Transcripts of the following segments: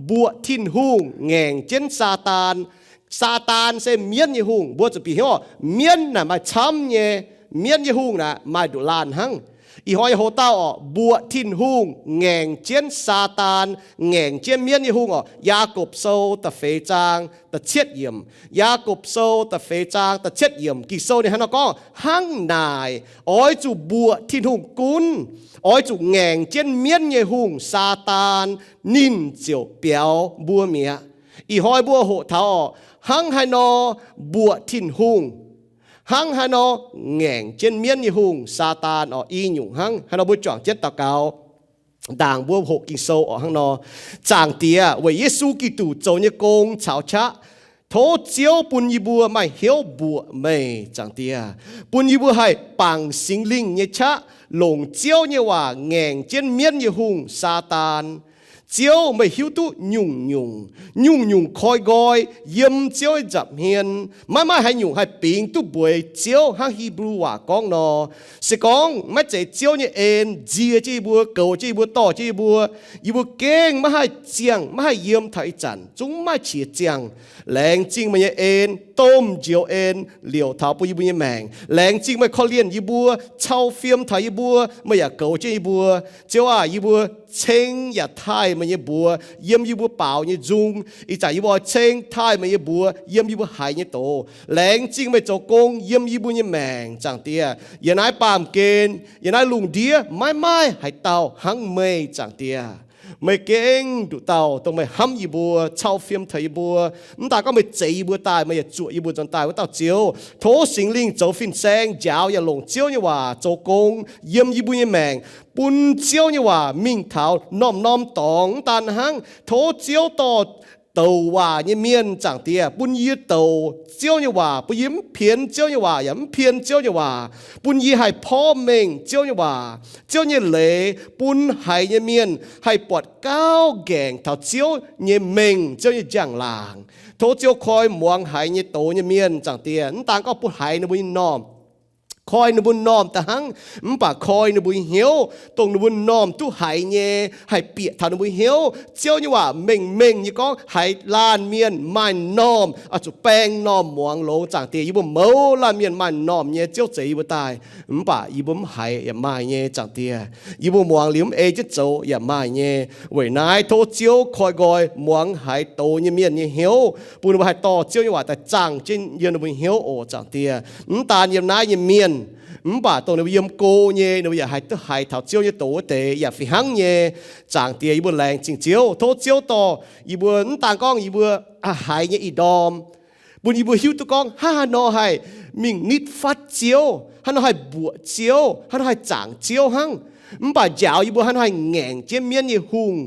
buoqc Tin-Hungh ngaengc jienv Saadaan. Saadaan se mienv nyei hungh. Mbuo zuqc bieqc hnyouv, mienv naaic maaih camv nyei. Mienv nyei hungh naaic maaih nduqc laanh hnangv. Ih hnoi yaac hoc dauh orqc, buoqc Tin-Hungh ngaengc jienv Saadaan, ngaengc jienv mienv nyei hungh orqc. Yaagorpc Sou da'feix zaang da'cietv yiemc. Yaagorpc Sou da'feix zaang da'cietv yiemc, Ging-Sou ninh hnangv nor gorngv, hnangv naaic, oix zuqc mbuoqc Tin-Hungh gunv, oix zuqc ngaengc jienv mienv nyei hungh, Saadaan, ninh ziouc biaux mbuo mi'aqv. Ih hnoi mbuo hoqc taux orqc, hnangv haaix nor mbuoqc Tin-Hungh, hnangv haaix nor ngaengc jienv mienv nyei hungh, Saadaan orqc, i nyungc hnangv haaix nor mbuo juangc jienv daux gaux. Ndaangc mbuo hoqc Ging-Sou orqc hnangv nor, Zaangc Diex, weic Yesu Giduc zoux nyei gong caux qaqv, tov Ziouv bun yie mbuo maaih hnyouv mbuoqc meih, Zaangc Diex, bun yie mbuo haih bangc Singx Lingh nyei qaqv, longc Ziouv nyei waac ngaengc jienv mienv nyei hungh, Saadaan. Ziouv, meih hiuv duqv nyungc-nyungc, nyungc-nyungc koi nqoi yiem Ziouv nyei nza'hmien. Maiv maaih haaix nyungc haih bingx duqv mbueiz Ziouv hnangv Hipv^lu waac gorngv nor. Se gorngv maiv zeiz Ziouv nyei en nzie jienv yie mbuo, goux jienv yie mbuo, dorh jienv yie mbuo, yie mbuo gengh maiv haih ziangh, maiv haih yiem taux ih zanc, zungv maiv maaih qiex ziangh. Laengz zingh meih nyei en, domh njoux en liouc taux bun yie mbuo nyei maengc. Laengz zingh meih korv-lienh yie mbuo, cau fiem taux yie mbuo, meih yaac goux jienv yie mbuo. Ziouv aah, yie mbuo ceng yaac taaih meih nyei mbuox yiem yie mbuo baaux nyei nzung. Ih zanc yie mbuo oix ceng taaih meih nyei mbuox yiem yie mbuo haiz nyei doz. Laengz zingh meih zoux gong yiem yie mbuo nyei maengc, Zaangc Diex. Yiem naaiv baamh gen, yiem naaiv lungh ndiev maiv maaih haaix dauh hnangv meih, Zaangc Diex. Meih gengh nduqc dauh dongh meih hnamv yie mbuo, cau fiem taux yie mbuo. Mv daaih gorngv meih zeix yie mbuo daaih, meih yaac zuoqc yie mbuo nzuonx daaih wuov dauh Ziouv. Tov Singx Lingh zoux fin-saeng njaaux yaac longc Ziouv nyei waac zoux gong yiem yie mbuo nyei maengc, bun Ziouv nyei waac mingh taux norm-norm dorngx. Mv daan hnangv, tov Ziouv dorh douc waac nyei mienh, Zaangc Diex, bun yie douc Ziouv nyei waac, bun yie mv pienx Ziouv nyei waac yaac mv pien Ziouv nyei waac, bun yie haih porv mengh Ziouv nyei waac, Ziouv nyei leiz, bun haiz nyei mienh haih buatc gauh nqaengc taux Ziouv nyei mengh, Ziouv nyei njang-laangc. Tov Ziouv koi muangx haiz nyei doz nyei mienh, Zaangc Diex, mv daan gorngv bun haiz ninh mbuo nyei normh, koi ninh mbuo normh daaih hnangv, mv baac koi ninh mbuo nyei hnyouv, dongh ninh mbuo normh duqv haiz nyei, haih bieqc taux ninh mbuo hnyouv. Ziouv nyei waac mengh mengh nyei gorngv haiz laanh mienh maaih normh oix zuqc baeng normh muangx longx. Zaangc Diex, yie mbuo mouz laanh mienh maaih normh nyei, Ziouv zeix yie mbuo daaih, mv baac yie mbuo mv haiz yaac maaih nyei, Zaangc Diex. Yie mbuo muangx liuz mv ei jienv zoux yaac maaih nyei. Weic naaiv tov Ziouv koi nqoi muangx haiz doz nyei mienh nyei hnyouv, bun ninh mbuo haih dorh Ziouv nyei waac daaih zaangh jienv yiem ninh mbuo nyei hnyouv oc, Zaangc Diex. Mv daan yiem naaiv nyei mienh, mv baac dongh ninh mbuo yiem go nyei, ninh mbuo yaac haih duqv haiz taux Ziouv nyei doz wuov deix yaac fih hnangv nyei. Zaangc Diex, yie mbuo laengz zingh Ziouv. Tov Ziouv dorh yie mbuo, mv daan gorngv yie mbuo haiz nyei ih ndorm, bun yie mbuo hiuv duqv gorngv hnangv haaix nor haih mingh nitv fatv Ziouv, haaix nor haih mbuoqc Ziouv, haaix nor haih zaangc Ziouv hnangv. Mv baac njaaux yie mbuo haaix nor haih ngaengc jienv mienv nyei hungh,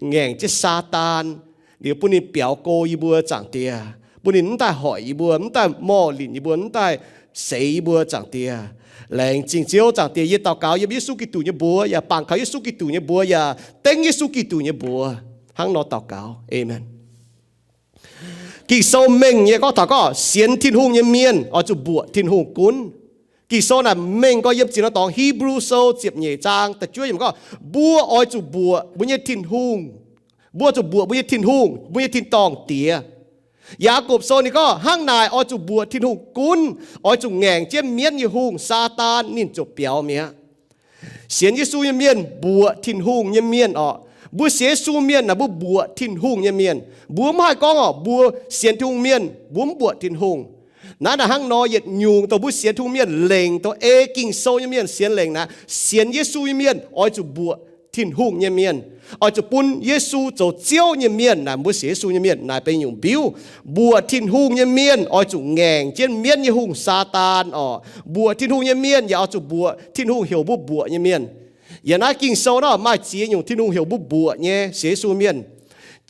ngaengc jienv Saadaan, liuz bun ninh biaux go yie mbuo, Zaangc Diex, bun ninh mv daaih hoic yie mbuo, mv daaih morh linc yie mbuo, mv daaih seix yie mbuo, Zaangc Diex. Laengz zingh Ziouv, Zaangc Diex. Yie daux gaux yiem Yesu Giduc nyei mbuox, yaac bangc kaux Yesu Giduc nyei mbuox, yaac dengv Yesu Giduc nyei mbuox hnangv nor daux gaux. Aamen. Ging-Sou mengh nyei gorngv taux gorngv sienx Tin-Hungh nyei mienh oix zuqc mbuoqc Tin-Hungh gunv. Ging-Sou naaic mengh gorx yiem ziex norm dorngx, Hipv^lu Sou ziepc nyeic zaang da'juov yiemc gorngv, mbuo oix zuqc mbuoqc mbuo nyei Tin-Hungh. Mbuo zuqc mbuoqc mbuo nyei Tin-Hungh, mbuo nyei tin-dorngh Diex. Yaagorpc Sou ninh gorngv, hnangv naaic oix zuqc mbuoqc Tin-Hungh gunv, oix zuqc ngaengc jienv mienv nyei hungh, Saadaan, ninh ziouc biaux mi'aqv. Sienx Yesu nyei mienh mbuoqc Tin-Hungh nyei mienh orqc. Mbuo sienx Yesu mienh naaic mbuo mbuoqc Tin-Hungh nyei mienh. Mbuo mv haih gorngv orqc, mbuo sienx Tin-Hungh mienh mbuo mv mbuoqc Tin-Hungh. Naaiv naaic hnangv nor yietc nyungc dongh mbuo sienx Tin-Hungh mienh lengc, dongh ei Ging-Sou nyei mienh sienx lengc naaic, sienx Yesu nyei mienh oix zuqc mbuoqc Tin-Hungh nyei mienh, oix zuqc bun Yesu zoux Ziouv nyei mienh. Naaic mbuo sienx Yesu nyei mienh naaic benx nyungc mbiuv. Mbuoqc Tin-Hungh nyei mienh oix zuqc ngaengc jienv mienv nyei hungh, Saadaan orqc. Mbuoqc Tin-Hungh nyei mienh yaac oix zuqc mbuoqc Tin-Hungh heuc mbuo mbuoqc nyei mienh. Yiem naaiv Ging-Sou nor maaih ziex nyungc Tin-Hungh heuc mbuo mbuoqc nyei, sienx Yesu mienh.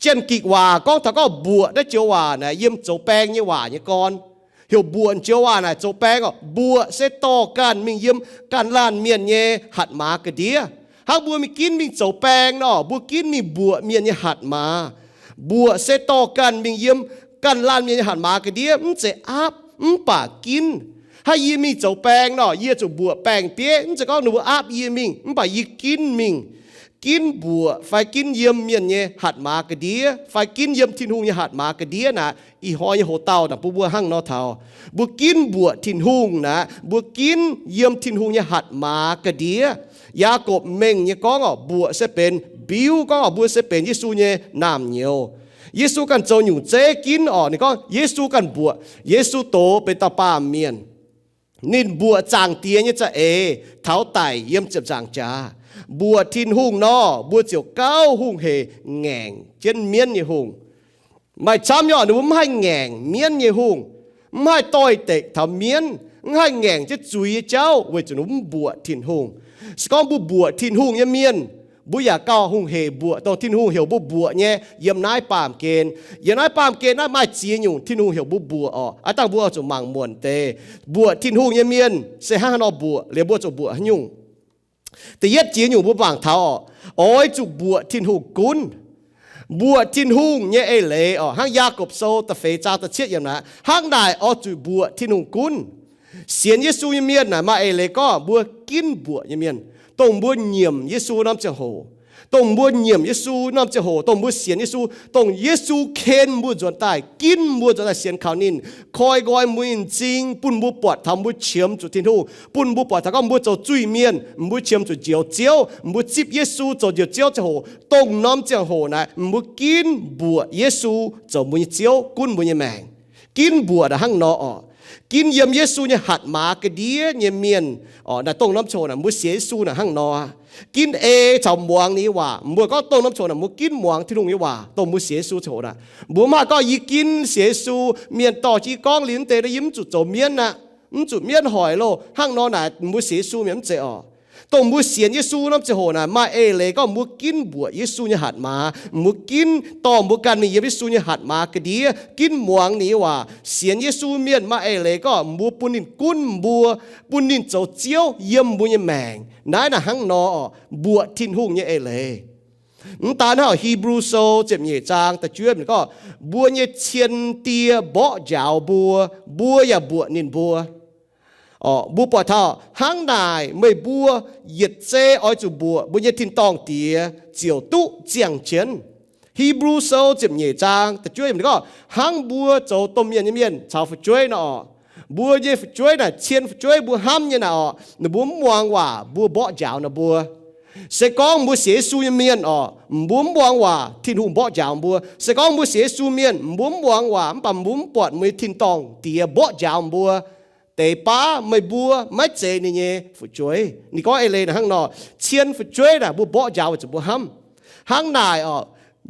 Janx-Gikc waac gorngv taux gorngv mbuoqc naaiv joux waac naaic yiem zoux baeng nyei waac nyei gorn. Heuc mbuoqc joux waac naaic zoux baeng orqc. Mbuoqc se dorh ganh mingh yiem ganh laanh mienh nyei hatc maaz ga'ndiev. Hnangv mbuo mingh ginv mingh zoux baeng nor, mbuo ginv mingh mbuoqc mienh nyei hatc maaz. Mbuoqc se dorh ganh mingh yiem ganh laanh mienh nyei hatc maaz ga'ndiev, mv zeiz aapv, mv baac ginv. Hnangv yie mingh zoux baeng nor, yie zuqc mbuoqc baeng-bieiv, mv zeiz gorngv ninh mbuo aapv yie mingh, mv baac yie ginv mingh. ginv mbuoqc fai ginv yiem mienh nyei hatc maaz ga'ndiev fai ginv yiem Tin-Hungh nyei hatc maaz ga'ndiev naaic, ih hnoi nyei hoc-dauh naaic bun mbuo hnangv nor taux, mbuo ginv mbuoqc Tin-Hungh naaic, mbuo ginv yiem Tin-Hungh nyei hatc maaz ga'ndiev. Yaagorpc mengh nyei gorngv orqc, mbuoqc se benx mbiuv, gorngv orqc, mbuo se benx Yesu nyei naamh nyouz. Yesu ganh zoux nyungc zeiv ginv orqc. Ninh gorngv Yesu ganh mbuoqc. Yesu doz benx dauh baamh mienh. Ninh mbuoqc Zaangc Diex nyei za'eix taux daic yiem ziepc nzaangc jaax. Mbuoqc Tin-Hungh nor, mbuo ziouc gauh hungh hec ngaengc jienv mienv nyei hungh. Maaih camv nyei orqc, ninh mbuo mv haih ngaengc mienv nyei hungh, mv haih doix-dekc taux mienv, mv haih ngaengc jienv zuiz nyei jauv, weic zuqc ninh mbuo mv mbuoqc Tin-Hungh. Se gorngv mbuo mbuoqc Tin-Hungh nyei mienh, mbuo yaac gauh hungh hec mbuoqc dongh Tin-Hungh heuc mbuo mbuoqc nyei yiem naaiv baamh gen. Yiem naaiv baamh gen naaiv maaih ziex nyungc Tin-Hungh heuc mbuo mbuoqc orqc. Aav dangh mbuo oix zuqc mangc muonc deix, mbuoqc Tin-Hungh nyei mienh se hnangv haaix nor mbuoqc, liuz mbuo zuqc mbuoqc haaix nyungc. Da'yietv jiex nyungc mbuo mangc taux orqc, oix zuqc mbuoqc Tin-Hungh gunv. Mbuoqc Tin-Hungh nyei eix leiz orqc, hnangv Yaagorpc Sou da'feix zaang da'cietv yiemc naaic, hnangv naaic oix zuqc mbuoqc Tin-Hungh gunv. Sienx Yesu nyei mienh naaic maaih eix leiz gorngv mbuo ginv mbuoqc nyei mienh, dongh mbuo nyiemc Yesu norm ziangh hoc. Dongh mbuo nyiemc Yesu norm ziangh hoc, dongh mbuo sienx Yesu, dongh Yesu ken mbuo nzuonx daaih, ginv mbuo nzuonx daaih sienx kaux ninh, koi nqoi mbuo nyei m'zing, bun mbuo buatc taux mbuo qiemx zuqc Tin-Hungh, bun mbuo buatc taux gorngv mbuo zoux zuiz-mienh, mbuo qiemx zuqc njoux Ziouv, mbuo zipv Yesu zoux njoux Ziouv ziangh hoc, dongh norm ziangh hoc naaic mbuo ginv mbuoqc Yesu zoux mbuo nyei Ziouv, gunv mbuo nyei maengc. Ginv mbuoqc naaic hnangv nor orqc. Ginv yiem Yesu nyei hatc maaz ga'ndiev nyei mienh orqc, naaic dongh norm ziangh hoc naaic mbuo sienx Yesu naaic hnangv nor. Ginv ei caux muangx ninh nyei waac. Mbuo gorngv dongh norm ziangh hoc naaic mbuo ginv muangx Tin-Hungh nyei waac, dongh mbuo sienx Yesu ziangh hoc naaic. Mbuo mv haih gorngv yie ginv sienx Yesu, mienh dorh jienv gorngv liuz mv deix, yie mv zuqc zoux mienv aqv, mv zuqc mienv hoic loh, hnangv nor naaic mbuo sienx Yesu mienh mv zeiz orqc. Dongh mbuo sienx Yesu norm ziangh hoc naaic maaih eix leiz gorngv mbuo ginv mbuoqc Yesu nyei hatc maaz, mbuo ginv dorh mbuo ganh mingh yiem Yesu nyei hatc maaz ga'ndiev, ginv muangx ninh nyei waac. Sienx Yesu mienh maaih eix leiz gorngv mbuo bun ninh gunv mbuo, bun ninh zoux Ziouv yiem mbuo nyei maengc. Naaiv naaic hnangv nor orqc, mbuoqc Tin-Hungh nyei eix leiz. Mv daan hnangv, Hipv^lu Sou ziepc nyeic zaang da'juov yiemc gorngv, mbuo nyei cien die mborqv njaaux mbuo, mbuo yaac mbuoqc ninh mbuo. Orqc, mbuo buatc taux hnangv naaic, meih mbuo yietc zei oix zuqc mbuoqc mbuo nyei tin-dorngh Diex ziouc duqv ziangh jienv. Hipv^lu Sou ziepc nyeic zaang da'juov yiemc gorngv, hnangv mbuo zoux domh mienh nyei mienh caux fu'jueiv nor orqc, mbuo nyei fu'jueiv naaic, cien fu'jueiv mbuo hnamv nyei naaic orqc, ninh mbuo mv muangx waac, mbuo mborqv njaaux ninh mbuo. Se gorngv mbuo sienx Yesu nyei mienh orqc, mbuo mv muangx waac, Tin-Hungh mborqv njaaux mbuo. Se gorngv mbuo sienx Yesu mienh, mbuo mv muangx waac, mv baac mbuo mv buatc mbuo nyei tin-dorngh Diex mborqv njaaux mbuo. Deix baav meih mbuo maiv zeiz ninh nyei fu'jueiv. Ninh gorngv eix leiz naaic hnangv nor, cien fu'jueiv naaic mbuo mborqv njaaux weic zuqc mbuo hnamv. Hnangv naaic orqc,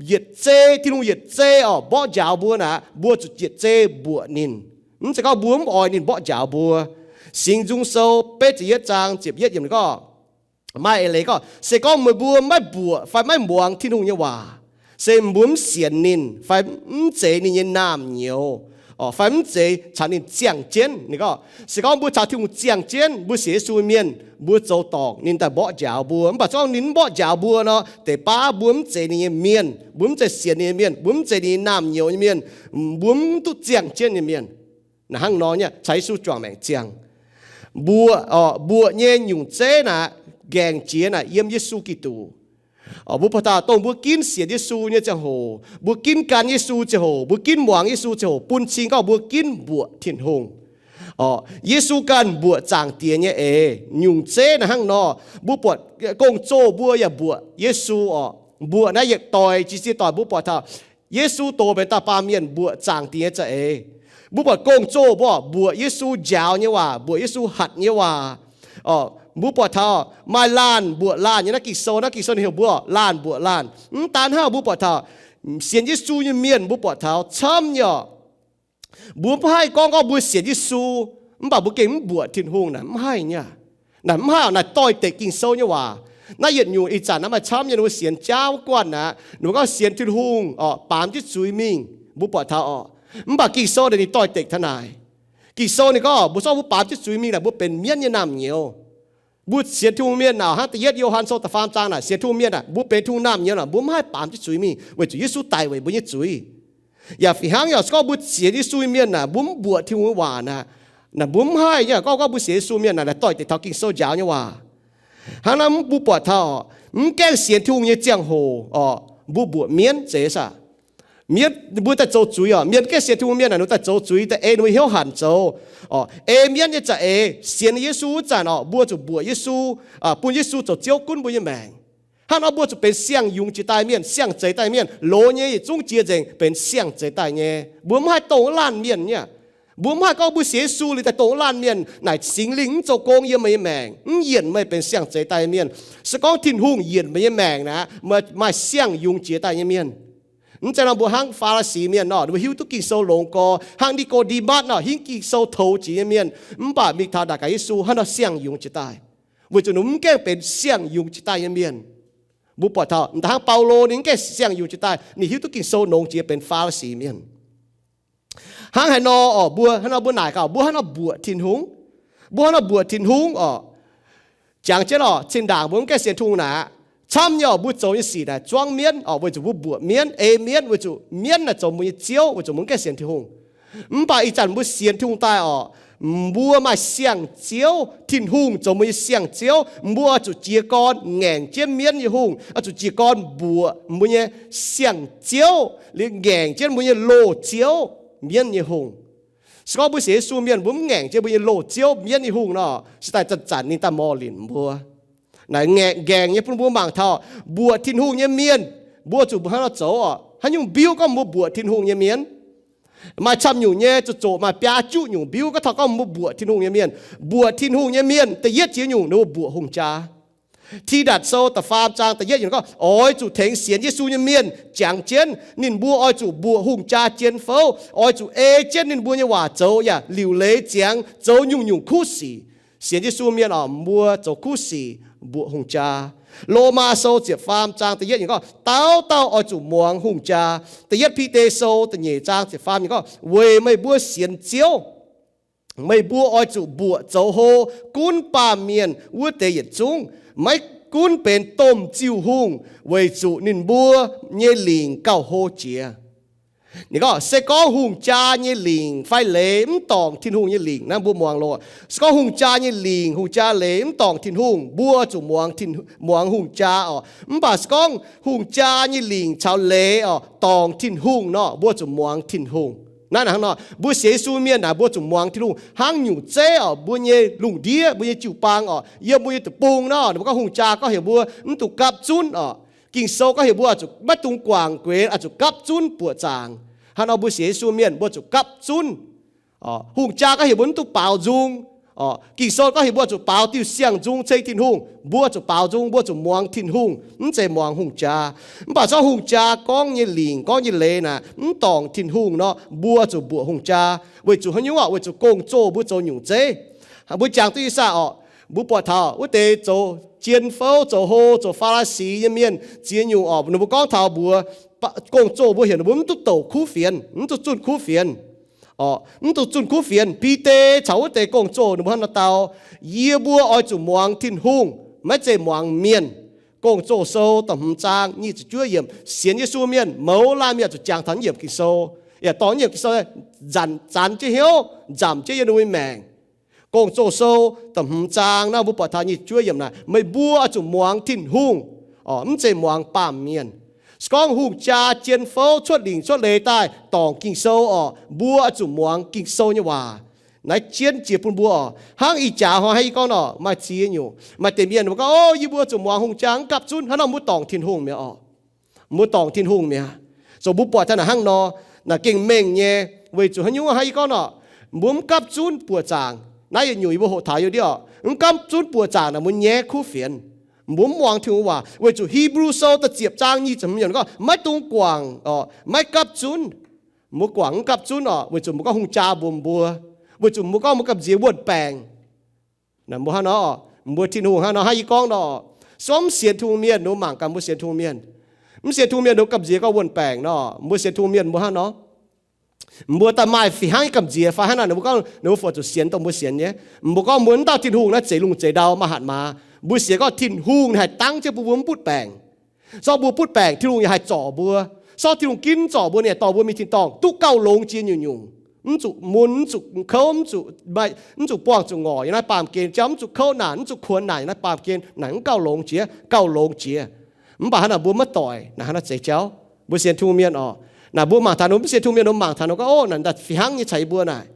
yietc zei, Tin-Hungh yietc zei orqc mborqv njaaux mbuo naaic, mbuo zuqc yietc zei mbuoqc ninh. Mv zeiz gorngv mbuo mv oix ninh mborqv njaaux mbuo. Singx Nzung Sou betv ziepc yietv zaang ziepc yietv yiemc gorngv, maaih eix leiz gorngv, se gorngv meih mbuo maiv mbuoqc fai maiv muangx Tin-Hungh nyei waac, se mbuo mv sienx ninh fai mv zeiz ninh nyei naamh nyouz, fai mv zeiz caux ninh ziangh jienv. Ninh gorngv, se gorngv mbuo caux Tin-Hungh ziangh jienv, mbuo sienx Yesu mienh, mbuo zoux dorngc ninh daaih mborqv njaaux mbuo. Mv baac se gorngv ninh mv mborqv njaaux mbuo nor, deix baav mbuo mv zeiz ninh nyei mienh, mbuo mv zeiz sienx ninh nyei mienh, mbuo mv zeiz ninh nyei naamh nyouz nyei mienh, mbuo mv duqv ziangh jienv nyei mienh. Naaic hnangv nor nyei caux Yesu juangc maengc ziangh. Mbuoqc, mbuoqc nyei nyungc zeiv naaic, nqaengc jiex naaic yiem Yesu Giduc. Mbuo buatc taux dongh mbuo ginv sienx Yesu nyei ziangh hoc, mbuo ginv gan Yesu ziangh hoc, mbuo ginv muangx Yesu ziangh hoc, bun cing gorngv mbuo ginv mbuoqc Tin-Hungh. Yesu ganh mbuoqc Zaangc Diex nyei eix. Nyungc zeiv naaic hnangv nor, mbuo buatc gong-zoh mbuo yaac mbuoqc Yesu orqc. Mbuoqc naaiv yietc doic jiex ziex doic mbuo buatc taux Yesu doz benx dauh baamh mienh mbuoqc Zaangc Diex nyei za'eix. Mbuo buatc gong-zoh mbuo mbuoqc Yesu njaaux nyei waac, mbuoqc Yesu hatc nyei waac. Mbuo buatc taux maaih laanh mbuoqc laanh nyei naaiv Ging-Sou, naaiv Ging-Sou ninh heuc mbuo laanh mbuoqc laanh. Mv daan hnangv, mbuo buatc taux sienx Yesu nyei mienh mbuo buatc taux camv nyei orqc. Mbuo mv haih gorngv gorngv mbuo sienx Yesu, mv baac mbuo gengh mv mbuoqc Tin-Hungh naaic, mv haih nyei. Naaic mv haih orqc, naaic doix-dekc Ging-Sou nyei waac. Naaiv yietc nyungc ih zanc naaiv maaih camv nyei ninh mbuo sienx jauv wuov guanh aqv, ninh mbuo gorngv sienx Tin-Hungh orqc, baamz jienv zuiz mingh, mbuo buatc taux orqc. Mv baac Ging-Sou naaic ninh doix-dekc taux naaic. Ging-Sou ninh gorngv mbuo zorqv mbuo baamz jienv zuiz mingh naaic, mbuo benx mienv nyei naamh nyouz. Mbuo sienx Tin-Hungh mienh naaic, hnangv da'yietv Yo^han Sou da'faam zaang naaic, sienx Tin-Hungh mienh naaic, mbuo benx Tin-Hungh naamh nyouz naaic, mbuo mv haih baamz jienv zuiz mingh weic zuqc Yesu daic weic mbuo nyei zuiz. Yaac fih hnangv yaac se gorngv mbuo sienx Yesu nyei mienh naaic, mbuo mv mbuoqc Tin-Hungh nyei waac naaic, naaic mbuo mv haih nyei. Gorngv gorngv mbuo sienx Yesu mienh naaic, naaic doix-dekc taux Ging-Sou njaaux nyei waac. Hnangv naaiv mbuo buatc taux Mv gaengh sienx Tin-Hungh nyei ziangh hoc orqc, mbuo mbuoqc mienv zeiz saah? Mienv, mbuo daaih zoux zuiz orqc. Mienh mv gaengh sienx Tin-Hungh mienh naaic, ninh daaih zoux zuiz, daaih ei ninh mbuo hnyouv hanc zoux orqc, ei mienv nyei za'eix. Sienx Yesu wuov zanc orqc, mbuo zuqc mbuoqc Yesu, bun Yesu zoux Ziouv gunv mbuo nyei maengc. Hnangv nor mbuo zuqc benx siang-yungz jiex daaih mienh, siang-zeix daaih mienh. Loz nyei yietc zungv jiex nzengc benx siang-zeix daaih nyei. Mbuo mv haih dongh wuov laanh mienh nyei. Mbuo mv haih gorngv mbuo sienx Yesu liuz daaih dongh wuov laanh mienh. Naaic Singx Lingh mv zoux gong yiem meih nyei maengc, mv yienc meih benx siang-zeix daaih nyei mienh. Se gorngv Tin-Hungh yienc meih nyei maengc naaic, maaih siang-yungz jiex daaih nyei mienh. Mv zeiz nor mbuo hnangv Faa^li^si mienh nor, ninh mbuo hiuv duqv Ging-Sou longx gorx, hnangv Ni^ko^nde^matv nor, hingv Ging-Sou toux jiex nyei mienh. Mv baac mingh taux ndaangc gaax Yesu hnangv nor siang-yungz jiex daaih, weic zuqc ninh mv gaengh benx siang-yungz jiex daaih nyei mienh. Mbuo buatc taux hnangv Baulo ninh mv gaengh siang-yungz jiex daaih, ninh hiuv duqv Ging-Sou longx jiex benx Faa^li^si mienh. Hnangv haaix nor orqc, mbuo hnangv nor mbuo naaic gaax, mbuo hnangv nor mbuoqc Tin-Hungh. Mbuo hnangv nor mbuoqc Tin-Hungh orqc. Jangx jienv orqc, zinh ndaangc mbuo mv gaengh sienx Tin-Hungh naaic, camv nyei orqc, mbuo zoux nyei sic naaic zuangv mienv orqc, weic zuqc mbuo mbuoqc mienv, ei mienv, weic zuqc mienv naaic zoux mbuo nyei ziouv, weic zuqc mbuo mv gaengh sienx Tin-Hungh. Mv baac ih zanc mbuo sienx Tin-Hungh daaih orqc, mbuo maaih siang-ziouv, Tin-Hungh zoux mbuo nyei siang-ziouv. Mbuo oix zuqc jiez gorn ngaengc jienv mienv nyei hungh, oix zuqc jiez gorn mbuoqc mbuo nyei siang-ziouv, liuz ngaengc jienv mbuo nyei loz-ziouv, mienv nyei hungh. Se gorngv mbuo sienx Yesu mienh mbuo mv ngaengc jienv mbuo nyei loz-ziouv, mienv nyei hungh nor, se daaih zanc-zanc ninh daaih morh linc mbuo. Naaic ngaengc, ngaengc nyei bun mbuo mangc taux mbuoqc Tin-Hungh nyei mienh, mbuo zuqc mbuo hnangv nor zoux orqc. Haaix nyungc mbiuv gorngv mbuo mbuoqc Tin-Hungh nyei mienh? Maaih camv nyungc nyei zuqc zoqc maaih biaa juqv nyungc mbiuv. Gorngv taux gorngv mbuo mbuoqc Tin-Hungh nyei mienh, mbuoqc Tin-Hungh nyei mienh da'yietv ziex nyungc ninh mbuo mbuoqc hungh jaa. Tidatc Sou da'faam zaang da'yietv yiemc gorngv, oix zuqc tengx sienx Yesu nyei mienh jangx jienv ninh mbuo oix zuqc mbuoqc hungh jaa jien fouv, oix zuqc ei jienv ninh mbuo nyei waac zoux yaac liuc leiz ziangx zoux nyungc-nyungc kuv sic. Sienx Yesu mienh orqc, mbuo zoux kuv sic mbuoqc hungh jaa. Lomaa Sou ziepc faam zaang da'yietv yiemc gorngv, dauh dauh oix zuqc muangx hungh jaa. Da'yietv Bide Sou da'nyeic zaang ziepc faam yiemc gorngv, weic meih mbuo sienx Ziouv, meih mbuo oix zuqc mbuoqc zoux hlo gunv baamh mienh wuov deix yietc zungv, maiv gunv benx domh ziuh hungh, weic zuqc ninh mbuo nyei lingc gauh hlo jiex. Ninh gorngv, se gorngv hungh jaa nyei lingc fai leiz mv dorngc Tin-Hungh nyei lingc, naaiv mbuo muangx loz. Se gorngv hungh jaa nyei lingc, hungh jaa leiz mv dorngc Tin-Hungh, mbuo zuqc muangx, muangx hungh jaa orqc. Mv baac se gorngv hungh jaa nyei lingc caux leiz orqc dorngc Tin-Hungh nor, mbuo zuqc muangx Tin-Hungh. Naaiv hnangv nor, mbuo sienx Yesu mienh naaic, mbuo zuqc muangx Tin-Hungh hnangv nyungc zeiv orqc. Mbuo nyei lungh ndiev, mbuo nyei jiu-baang orqc, yiem mbuo nyei deic-bung nor, ninh mbuo gorngv hungh jaa gorngv heuc mbuo mv dungx gapv zunv orqc. Ging-Sou gorngv heuc mbuo oix zuqc, maiv dungx guangc guenx, oix zuqc gapv zunv buoqc zaangc. Hnangv nor mbuo sienx Yesu mienh mbuo zuqc gapv zunv. Hungh jaa gorngv heuc mbuo mv dungx baaux nzung. Ging-Sou gorngv heuc mbuo zuqc baaux diuh siang-nzung ceng Tin-Hungh. Mbuo zuqc baaux nzung, mbuo zuqc muangx Tin-Hungh, mv zeiz muangx hungh jaa. Mv baac zorqv hungh jaa gorngv nyei lingc, gorngv nyei leiz naaic mv dorngc Tin-Hungh nor, mbuo zuqc mbuoqc hungh jaa. Weic zuqc haaix nyungc orqc? Weic zuqc gong-zoh mbuo zoux nyungc zeiv. Mbuo jangx duqv ih saah orqc? Mbuo buatc taux wuov deix zoux jien fouv, zoux hlo, zoux Faa^li^si nyei mienh ziex nyungc orqc, ninh mbuo gorngv taux mbuox gong-zoh mbuo heuc ninh mbuo mv duqv douc kuv fienx, mv duqv zunh kuv fienx. Mv duqv zunh kuv fienx. Bide caux wuov deix gong-zoh ninh mbuo hnangv nor dau, yie mbuo oix zuqc muangx Tin-Hungh, maiv zeiz muangx mienh. Gong-Zoh Sou da'hmz zaang nyic ziepc juov yiemc. Sienx Yesu mienh mouz laanh mienh zuqc jangx taux naaiv yiemc Ging-Sou, yaac dorh naaiv yiemc Ging-Sou nzanc, zanx jienv hnyouv, nzamc jienv yiem ninh mbuo nyei maengc. Gong-Zoh Sou da'hmz zaang naaiv mbuo buatc taux nyic ziepc juov yiemc naaic, meih mbuo oix zuqc muangx Tin-Hungh, mv zeiz muangx baamh mienh. Se gorngv hungh jaa jien fouv cuotv lingc cuotv leiz daaih dorngc Ging-Sou orqc, mbuo oix zuqc muangx Ging-Sou nyei waac. Naaiv jienv jiex bun mbuo orqc. Hnangv ih jaax hnoi hnangv yie gorngv nor, maaih ziex nyungc, maaih deix mienh mbuo gorngv, o, yie mbuo zuqc muangx hungh jaa, mv gapv zunv. Hnangv nor mbuo dorngc Tin-Hungh mi'aqv orqc. Mbuo dorngc Tin-Hungh mi'aqv. Zoux mbuo buatc taux naaic hnangv nor, naaic gengh mengh nyei. Weic zuqc haaix nyungc hnangv yie gorngv nor, mbuo mv gapv zunv buoqc zaangc. Naaiv yietc nyungc yie mbuo hoqc taux yiem ndiev orqc, mv gapv zunv buoqc zaangc naaic mbuo nyaiv kuv fienx. Mbuo mv muangx Tin-Hungh waac. Weic zuqc Hipv^lu Sou da'ziepc zaang nyic ziepc hmz yiemc gorngv, maiv dungx guangc orqc, maiv gapv zunv. Mbuo guangc mv gapv zunv orqc, weic zuqc mbuo gorngv hungh jaa mbuox mbuo, weic zuqc mbuo gorngv mbuo gamh nziex wuonh baengc. Mbuo hnangv nor, mbuo Tin-Hungh hnangv nor, hnangv yie gorngv nor, se gorngv mv sienx Tin-Hungh mienh, ninh mbuo mangc gaax mbuo sienx Tin-Hungh mienh. Mv sienx Tin-Hungh mienh ninh mbuo gamh nziex gorngv wuonh baengc nor, mbuo sienx Tin-Hungh mienh mbuo hnangv nor, mbuo daaih maaih fih hnangv nyei gamh nziex fai hnangv naaic, ninh mbuo gorngv ninh mbuo fungc zuqc sienx dongh mbuo sienx nyei. Mbuo gorngv mbuo mv dauh Tin-Hungh naaiv zeix lungh zeix ndau, maaih hatc maaz. Mbuo sienx gorngv Tin-Hungh ninh haih dangv jienv bun mbuo mv butv baengc. Se gorngv mbuo butv baengc, Tin-Hungh yaac haih zorc mbuo. Se gorngv Tin-Hungh ginv zorc mbuo, ninh haih dorh mbuo mingh tin-dorngh duqv gauh longx jiex nyungc-nyungc. Mv zuqc mun, mv zuqc kouv, mv zuqc, mv zuqc buangh zuqc ngorc yiem naaiv baamh gen jauv, mv zuqc kouv naanc, mv zuqc kuonx naanc yiem naaiv baamh gen, naaic mv gauh longx jiex, gauh longx jiex. Mv baac hnangv naaic mbuo maiv doic, naaic hnangv naaiv zeiz jauv. Mbuo sienx Tin-Hungh mienh orqc, naaic mbuo mangc taux ninh, mbuo mv sienx Tin-Hungh mienh, mbuo mangc taux ninh gorngv, Ov, naaic daaih fih hnangv nyei caux yie mbuo naaic.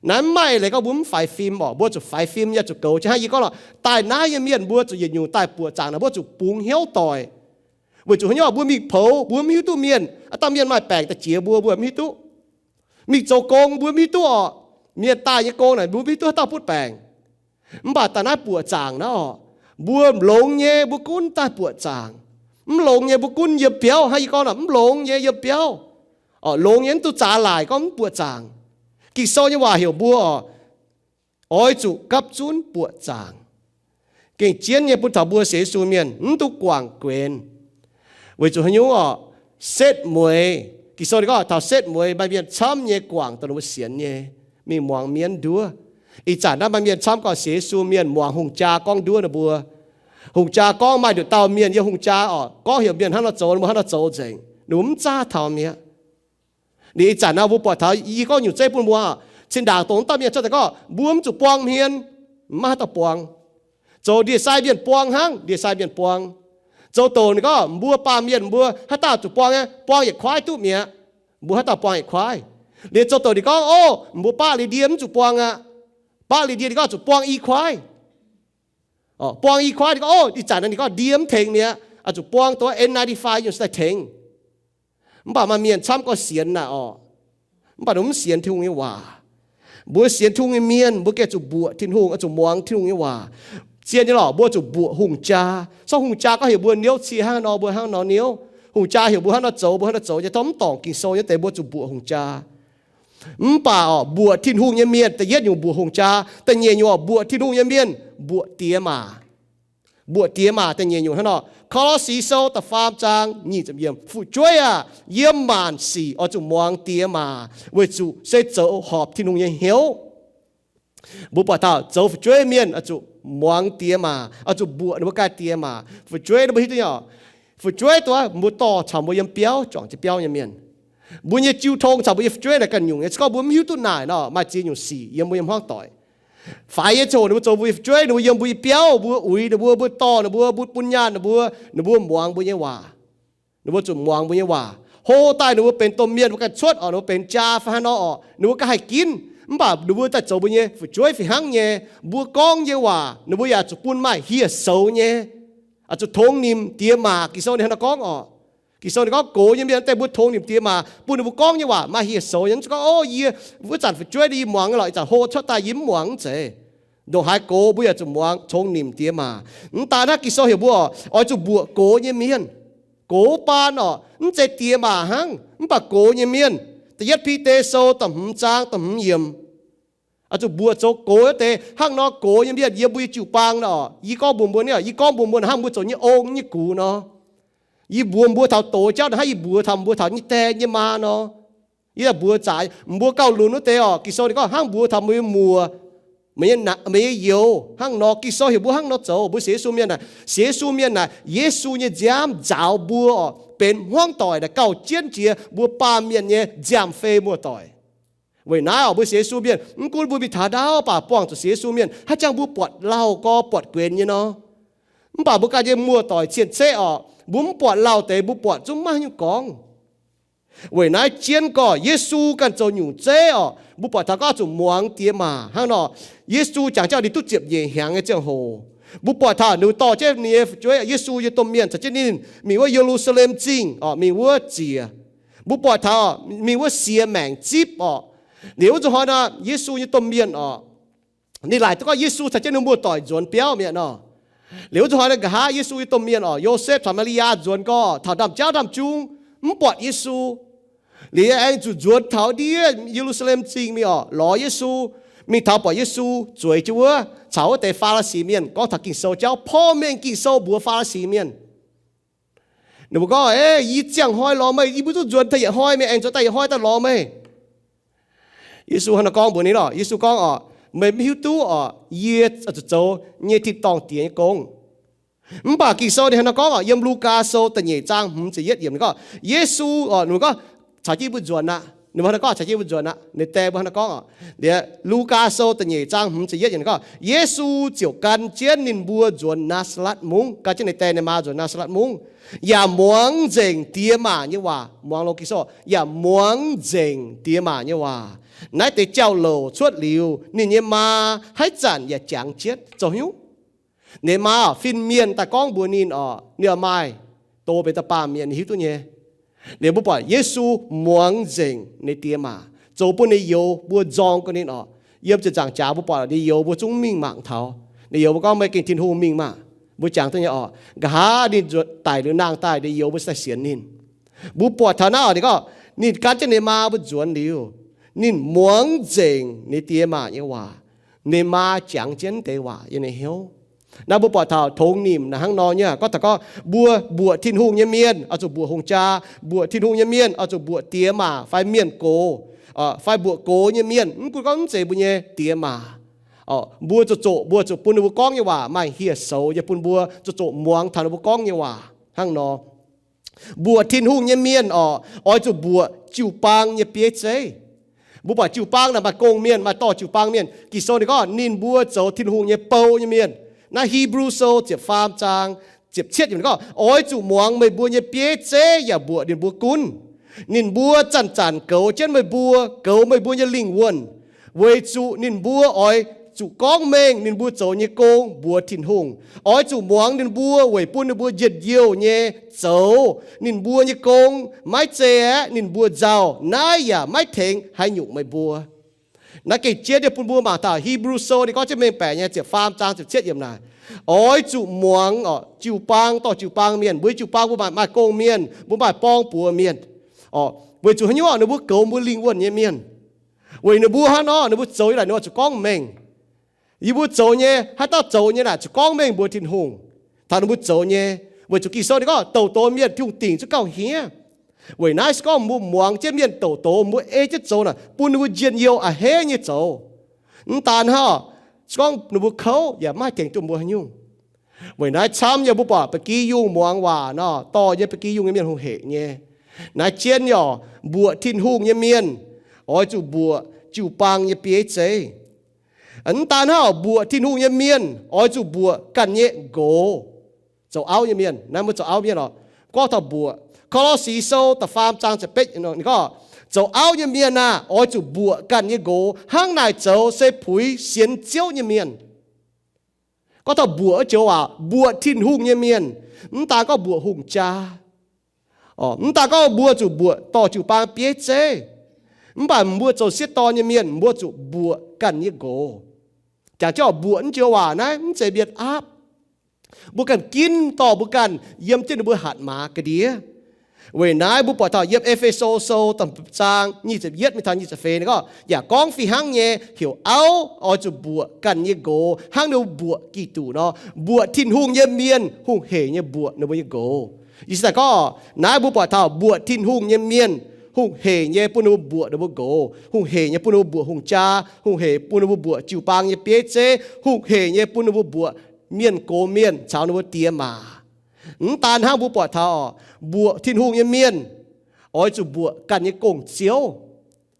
Naaiv mv maaih leiz gorngv mbuo mv faix fim orqc, mbuo zuqc faix fim nyei, zuqc goux jienv. Hnangv yie gorngv lorqc, daaih naaiv nyei mienh mbuo zuqc yietc nyungc daaih buoqc zaangc naaic, mbuo zuqc bungx hnyouv doic. Weic zuqc haaix nyungc, mbuo mingh poux, mbuo mv hiuv duqv mienh, aav dangh mienh maaih baengc daaih jiex mbuo, mbuo mv hiuv duqv. Mingh zoux gong, mbuo mv hiuv duqv orqc. Mienh daaih nyei gong naaic, mbuo mv hiuv duqv haaix dauh butv baengc. Mv baac daaih naaiv buoqc zaangc naaiv orqc, mbuo longx nyei mbuo gunv daaih buoqc zaangc. Mv longx nyei mbuo gunv yiem biauv. Hnangv yie gorngv naaic, mv longx nyei yiem biauv. Orqc, longx nyei mv duqv zaax laaic gorngv mv buoqc zaangc. Ging-Sou nyei waac heuc mbuo orqc, oix zuqc gapv zunv buoqc zaangc. Gengh jienv nyei bun taux mbuo sienx Yesu mienh mv duqv guangc guenx. Weic zuqc haaix nyungc orqc? Setv mueiz. Ging-Sou ninh gorngv taux setv mueiz maaih mienh camv nyei guangc dongh ninh mbuo sienx nyei, mingh muangx mienv nduov. Ih zanc naaiv maaih mienh camv gorngv sienx Yesu mienh muangx hungh jaa gorngv nduov ninh mbuo. Hungh jaa gorngv maaih nduqc dauh mienh yiem hungh jaa orqc, gorngv heuc mienh hnangv nor zoux, ninh mbuo hnangv nor zoux nzengc, ninh mbuo mv zaav taux mi'aqv. Liuz ih zanc naaiv mbuo buatc taux, yie gorngv nyungc zeiv bun mbuo, cin-ndaangc dongh mv dauh mienh cuotv daaih gorngv mbuo mv zuqc buang hmien, mv maaih haaix dauh buang. Zoux ndie-sai mienh buang hnangv, ndie-sai mienh buang. Zoux douc ninh gorngv mbuo baamh mienh mbuo haaix dauh zuqc buang nyei, buang yietc kuaaiv duqv mi'aqv. Mbuo haaix dauh buang yietc kuaaiv. Liuz zoux douc ninh gorngv, Ov, mbuo baqv liuz ndie mv zuqc buang aqv. Baqv liuz ndie ninh gorngv zuqc buang i kuaaiv. Buang i kuaaiv ninh gorngv, Ov, ih zanc naaiv ninh gorngv ndie mv tengx mi'aqv, zuqc buang dongh N ninety-five nyungc daaih tengx. Mv baac maaih mienh camv gorngv sienx naaic orqc, mv baac ninh mv sienx Tin-Hungh nyei waac. Mbuo sienx Tin-Hungh nyei mienh, mbuo gengh zuqc mbuoqc Tin-Hungh, zuqc muangx Tin-Hungh nyei waac. Zien nyei lorqc, mbuo zuqc mbuoqc hungh jaa. Sorng hungh jaa gorngv heuc mbuo niouv cie hnangv nor, mbuo hnangv nor niouv. Hungh jaa heuc mbuo hnangv nor zoux, mbuo hnangv nor zoux nyei. Tov mv dorngc Ging-Sou nyei deix mbuo zuqc mbuoqc hungh jaa. Mv baac orqc, mbuoqc Tin-Hungh nyei mienh, da'yietv nyungc mbuoqc hungh jaa. Da'nyeic nyungc orqc, mbuoqc Tin-Hungh nyei mienh mbuoqc diex maac. Mbuoqc diex maac da'nyeic nyungc hnangv nor. Ko^lo^si Sou da'faam zaang nyic ziepc yiemc, Fu'jueiv aah! Yiem maanc sic oix zuqc muangx diex maac, weic zuqc se zoux horpc Tin-Hungh nyei hnyouv. Mbuo buatc taux zoux fu'jueiv mienh oix zuqc muangx diex maac, oix zuqc mbuoqc ninh mbuo ganh diex maac. Fu'jueiv mbuo hiuv duqv nyei orqc, fu'jueiv dongh mbuo dorh caux mbuo yiem biauv, juangc jiex biauv nyei mienh. Mbuo nyei jiu tong caux mbuo nyei fu'jueiv naaic ganh nyungc nyei. Se gorngv mbuo mv hiuv duqv naaic nor, maaih ziex nyungc sic yiem mbuo nyei hmuangv doic. Faix nyei ziangh hoc ninh mbuo zoux mbuo nyei fu'jueiv, ninh mbuo yiem mbuo nyei biauv, mbuo uix ninh mbuo, mbuo dorh ninh mbuo, mbuo bun nyaanh ninh mbuo, ninh mbuo muangx mbuo nyei waac. Ninh mbuo zuqc muangx mbuo nyei waac. Hlo daaih ninh mbuo benx domh mienh, mbuo ganh cuotv orqc, ninh mbuo benx jaa fai hnangv nor orqc, ninh mbuo ganh haih ginv. Mv baac ninh mbuo daaih zoux mbuo nyei fu'jueiv fih hnangv nyei. Mbuo gorngv nyei waac ninh mbuo yaac zuqc bun maaih hieh soux nyei, zuqc tongx nimc diex maac. Ging-Sou ninh hnangv nor gorngv orqc. Ging-Sou ninh gorngv gox nyei mienh daaih mbuo tongx nimc diex maac, bun ninh mbuo gorngv nyei waac maaih hieh soux nyei. Mv zuqc gorngv, Ov, yie wuov zanc fu'jueiv yie muangx nyei lorqc, ih zanc hlo cuotv daaih yie mv muangx, mv zeiz. Ndongc haaix gox mbuo yaac zuqc muangx, tongx nimc diex maac. Mv daan hnangv, Ging-Sou heuc mbuo oix zuqc mbuoqc gox nyei mienh. Gox baan orqc, mv zeiz diex maac hnangv, mv baac gox nyei mienh. Da'yietv Bide Sou da'hmz zaang da'hmz yiemc, oix zuqc mbuoqc zoux gox wuov deix. Hnangv nor gox nyei mienh yiem mbuo nyei jiu-baang nor, yie gorngv mbuox mbuo, yie gorngv mbuox mbuo hnangv mbuo zoux nyei ong nyei gux nor. Yie mbuox mbuo taux doz jauv hnangv yie mbuox taux mbuo taux nyei die nyei maa nor. Yie mbuox zaqc mbuo gauh lunx wuov deix orqc, Ging-Sou ninh gorngv hnangv mbuox taux mbuo nyei muoc, meih nyei youz hnangv nor. Ging-Sou heuc mbuo hnangv nor zoux. Mbuo sienx Yesu mienh naaic, sienx Yesu mienh naaic, Yesu nyei nziaamv nzaaux mbuo orqc, benx hmuangv doic naaic gauh jienv jiex mbuo baamh mienh nyei nziaamv-fei muoz-doic. Weic naaiv orqc, mbuo sienx Yesu mienh mv gunv mbuo mingh taux ndaauv baac buangh zuqc sienx Yesu mienh, haaix jangx mbuo buatc lauh gorx buatc guenx nyei nor, mv baac mbuo ganh nyei muoz-doic cien-ceqv orqc, mbuo mv buatc lauh deix, mbuo buatc zungv maiv nyungc gorngv. Weic naaiv jienv gorx Yesu ganh zoux nyungc zeiv orqc, mbuo buatc taux gorngv zuqc muangx diex maac hnangv nor. Yesu jangx jauv ninh duqv ziepc nyeic hnyangx nyei ziangh hoc, mbuo buatc taux ninh dorh jienv ninh nyei fu'jueiv, Yesu nyei domh mienh caux jienv ninh mingh wuov Ye^lu^saa^lem Zingh orqc, mingh wuov ziec. Mbuo buatc taux mingh wuov siex maengc zipv orqc. Liuz wuov zuqc hnoi nor, Yesu nyei domh mienh orqc, ninh laaic duqv gorngv Yesu caux jienv ninh muoz-doic nzuonx biauv mi'aqv nor. Liuz wuov zuqc hnoi nor, nqa'haav Yesu nyei domh mienh orqc, Yosepv caux Maa^li^yaa nzuonx gorx taux ndaamv-jauv ndaamv-jung, mv buatc Yesu. Liuz aengx zuqc nzuonx taux ndiev Ye^lu^saa^lem Zingh mingh orqc, lorz Yesu, mingh taux buatc Yesu zueiz jienv wuov caux wuov deix Faa^li^si mienh gorngv taux Ging-Sou jauv, porv mengh Ging-Sou mbuox Faa^li^si mienh. Ninh mbuo gorngv, Eix, yie ziangh hnoi lorz meih, yie mbuo duqv nzuonx taux yietc hnoi, meih aengx nzuonx daaih yietc hnoi daaih lorz meih. Yesu hnangv naaiv gorngv mbuox ninh orqc, Yesu gorngv orqc, Meih mv hiuv duqv orqc, yie zuqc zoux nyei tin-dorngh Diex nyei gong. Mv baac Ging-Sou ninh hnangv naaiv gorngv orqc, yiem Lugaa Sou da'nyeic zaang hmz ziepc yietv yiemc ninh gorngv, Yesu orqc, ninh gorngv caux jienv mbuo nzuonx aqv. Ninh mbuo hnangv naaiv gorngv caux jienv mbuo nzuonx aqv. Ninh die mbuo hnangv naaiv gorngv oc. Liuz Lugaa Sou da'nyeic zaang hmz ziepc yietv yiemc ninh gorngv, Yesu ziouc gan jienv ninh mbuo nzuonx Naa^saa^letv Mungv. Gan jienv ninh die ninh maa nzuonx Naa^saa^letv Mungv, yaac muangx nzengc diex maac nyei waac. Muangx longx Ging-Sou, yaac muangx nzengc diex maac nyei waac. Naaiv deix jauv-louc cuotv liuz, ninh nyei maa haaix zanc yaac jangx jienv zoux hnyouv. Ninh maa fin-mienh daaih gorngv mbuox ninh oc, ninh oix maaih doz benx dauh baamh mienh, ninh hiuv duqv nyei. Liuz mbuo buatc Yesu muangx nzengc ninh diex maac, zoux bun ninh youz mbuo nzorng gau ninh oc. Yiem ziepc nzaangc jaax mbuo buatc ninh youz mbuo zungv mingh mangc taux. Ninh youz mbuo gorngv, Meih gengh Tin-Hungh mingh maah! Mbuo jangx duqv nyei oc. Nqa'haav ninh daic liuz nangh daaih, ninh youz mbuo se daaih sienx ninh. Mbuo buatc taux naaiv oc, ninh gorngv ninh gan jienv ninh maa mbuo nzuonx liuz, ninh muangx nzengc ninh diex maac nyei waac. Ninh maa jangx jienv deix waac yiem ninh hnyouv. Naaiv mbuo buatc taux tongx nimc naaic hnangv nor nyei. Gorngv taux gorngv mbuo mbuoqc Tin-Hungh nyei mienh oix zuqc mbuoqc hungh jaa, mbuoqc Tin-Hungh nyei mienh oix zuqc mbuoqc diex maac fai mienh gox, fai mbuoqc gox nyei mienh, mv gunv gorngv mv zeiz mbuo nyei diex maac. Mbuo zuqc zoqc, mbuo zuqc bun ninh mbuo gorngv nyei waac maaih hieh soux nyei, bun mbuo zuqc zoqc muangx taux ninh mbuo gorngv nyei waac hnangv nor. Mbuoqc Tin-Hungh nyei mienh oc, oix zuqc mbuoqc jiu-baang nyei bieiv zeiv. Mbuo buatc jiu-baang naaic maaih gong mienh, maaih dorh jiu-baang mienh. Ging-Sou ninh gorngv ninh mbuo zoux Tin-Hungh nyei bou nyei mienh. Naaiv Hipv^lu Sou ziepc faam zaang ziepc cietv yiemc gorngv, Oix zuqc muangx meih mbuo nyei bieiv zeiv yaac mbuoqc ninh mbuo gunv. Ninh mbuo zanc-zanc goux jienv meih mbuo, goux meih mbuo nyei lingh wuonh, weic zuqc ninh mbuo oix zuqc gorngv mengh ninh mbuo zoux nyei gong mbuox Tin-Hungh. Oix zuqc muangx ninh mbuo weic bun ninh mbuo njien-youh nyei zoux ninh mbuo nyei gong. Maiv zeiz aeqv, ninh mbuo nzauh. Naaiv yaac maiv tengx haaix nyungc meih mbuo. Naaiv gengh jiex bun mbuo mangc taux Hipv^lu Sou ninh gorngv jienv mengh baeqc nyei ziepc faam zaang ziepc cietv yiemc naaic, Oix zuqc muangx oc, jiu-baang dorh jiu-baang mienh. Mbuo nyei jiu-baang mbuo maaih, maaih gong mienh, mbuo maaih borng-buoz mienh oc. Weic zuqc haaix nyungc? Ninh mbuo goux mbuo lingh wuonh nyei mienh. Weic ninh mbuo hnangv nor, ninh mbuo zoux nyei naaic ninh oix zuqc gorngv mengh. Yie mbuo zoux nyei, haaix dauh zoux nyei naaic zuqc gorngv mengh mbuox Tin-Hungh taux ninh mbuo zoux nyei. Weic zuqc Ging-Sou ninh gorngv douc doz mienh Tin-Hungh dingc zungv gauh hniev. Weic naaiv se gorngv mbuo muangx jienv mienh douc doz, mbuo ei jienv zoux naaic bun ninh mbuo njien-youh a'hneiv nyei zoux. Mv daan hnangv, se gorngv ninh mbuo kouv yaac maiv haih tengx duqv mbuo haaix nyungc. Weic naaiv camv yaac mbuo buatc ba'gi yungh muangx waac nor, dorh nyei ba'gi yungh nyei mienh hungh heic nyei. Naaiv jienv yaac mbuoqc Tin-Hungh nyei mienh oix zuqc mbuoqc jiu-baang nyei bieiv zeiv. Mv daan hnangv, mbuoqc Tin-Hungh nyei mienh oix zuqc mbuoqc ganh nyei nqox. Zoux auv nyei mienh, naaiv mbuo zoux auv mienh oc, gorngv taux mbuoqc. Ko^lo^si Sou da'faam zaang ziepc betv gorngv, Zoux auv nyei mienh aah! Oix zuqc mbuoqc ganh nyei nqox. Hnangv naaic zoux se puix sienx Ziouv nyei mienh. Gorngv taux mbuoqc wuov joux waac, mbuoqc Tin-Hungh nyei mienh, mv daan gorngv mbuoqc hungh jaa, mv daan gorngv mbuo zuqc mbuoqc dorh jiu-baang bieiv zeiv, mv baac mbuo zoux sieqv dorn nyei mienh, mbuo zuqc mbuoqc ganh nyei nqox. Jangx jienv mbuoqc wuov joux waac naaiv mv zeiz mienh aapv. Mbuo ganh ginv dorh mbuo ganh yiem jienv ninh mbuo hatc maaz ga'ndiev. Weic naaiv mbuo buatc taux yiem E^fe^so Sou da'feix zaang nyic ziepc yietv mingh taux nyic ziepc feix ninh gorngv, yaac gorngv fih hnangv nyei, heuc auv oix zuqc mbuoqc ganh nyei nqox hnangv ninh mbuo mbuoqc Giduc nor. Mbuoqc Tin-Hungh nyei mienh hungh heic nyei mbuoqc ninh mbuo nyei nqox. Yie se daaih gorngv, naaiv mbuo buatc taux mbuoqc Tin-Hungh nyei mienh hungh heic nyei bun ninh mbuo mbuoqc ninh mbuo nqox, hungh heic nyei bun ninh mbuo mbuoqc hungh jaa, hungh heic bun ninh mbuo mbuoqc jiu-baang nyei bieiv zeiv, hungh heic nyei bun ninh mbuo mbuoqc mienh gox mienh caux ninh mbuo diex maac. Mv daan hnangv, mbuo buatc taux mbuoqc Tin-Hungh nyei mienh oix zuqc mbuoqc ganh nyei gong-ziouv.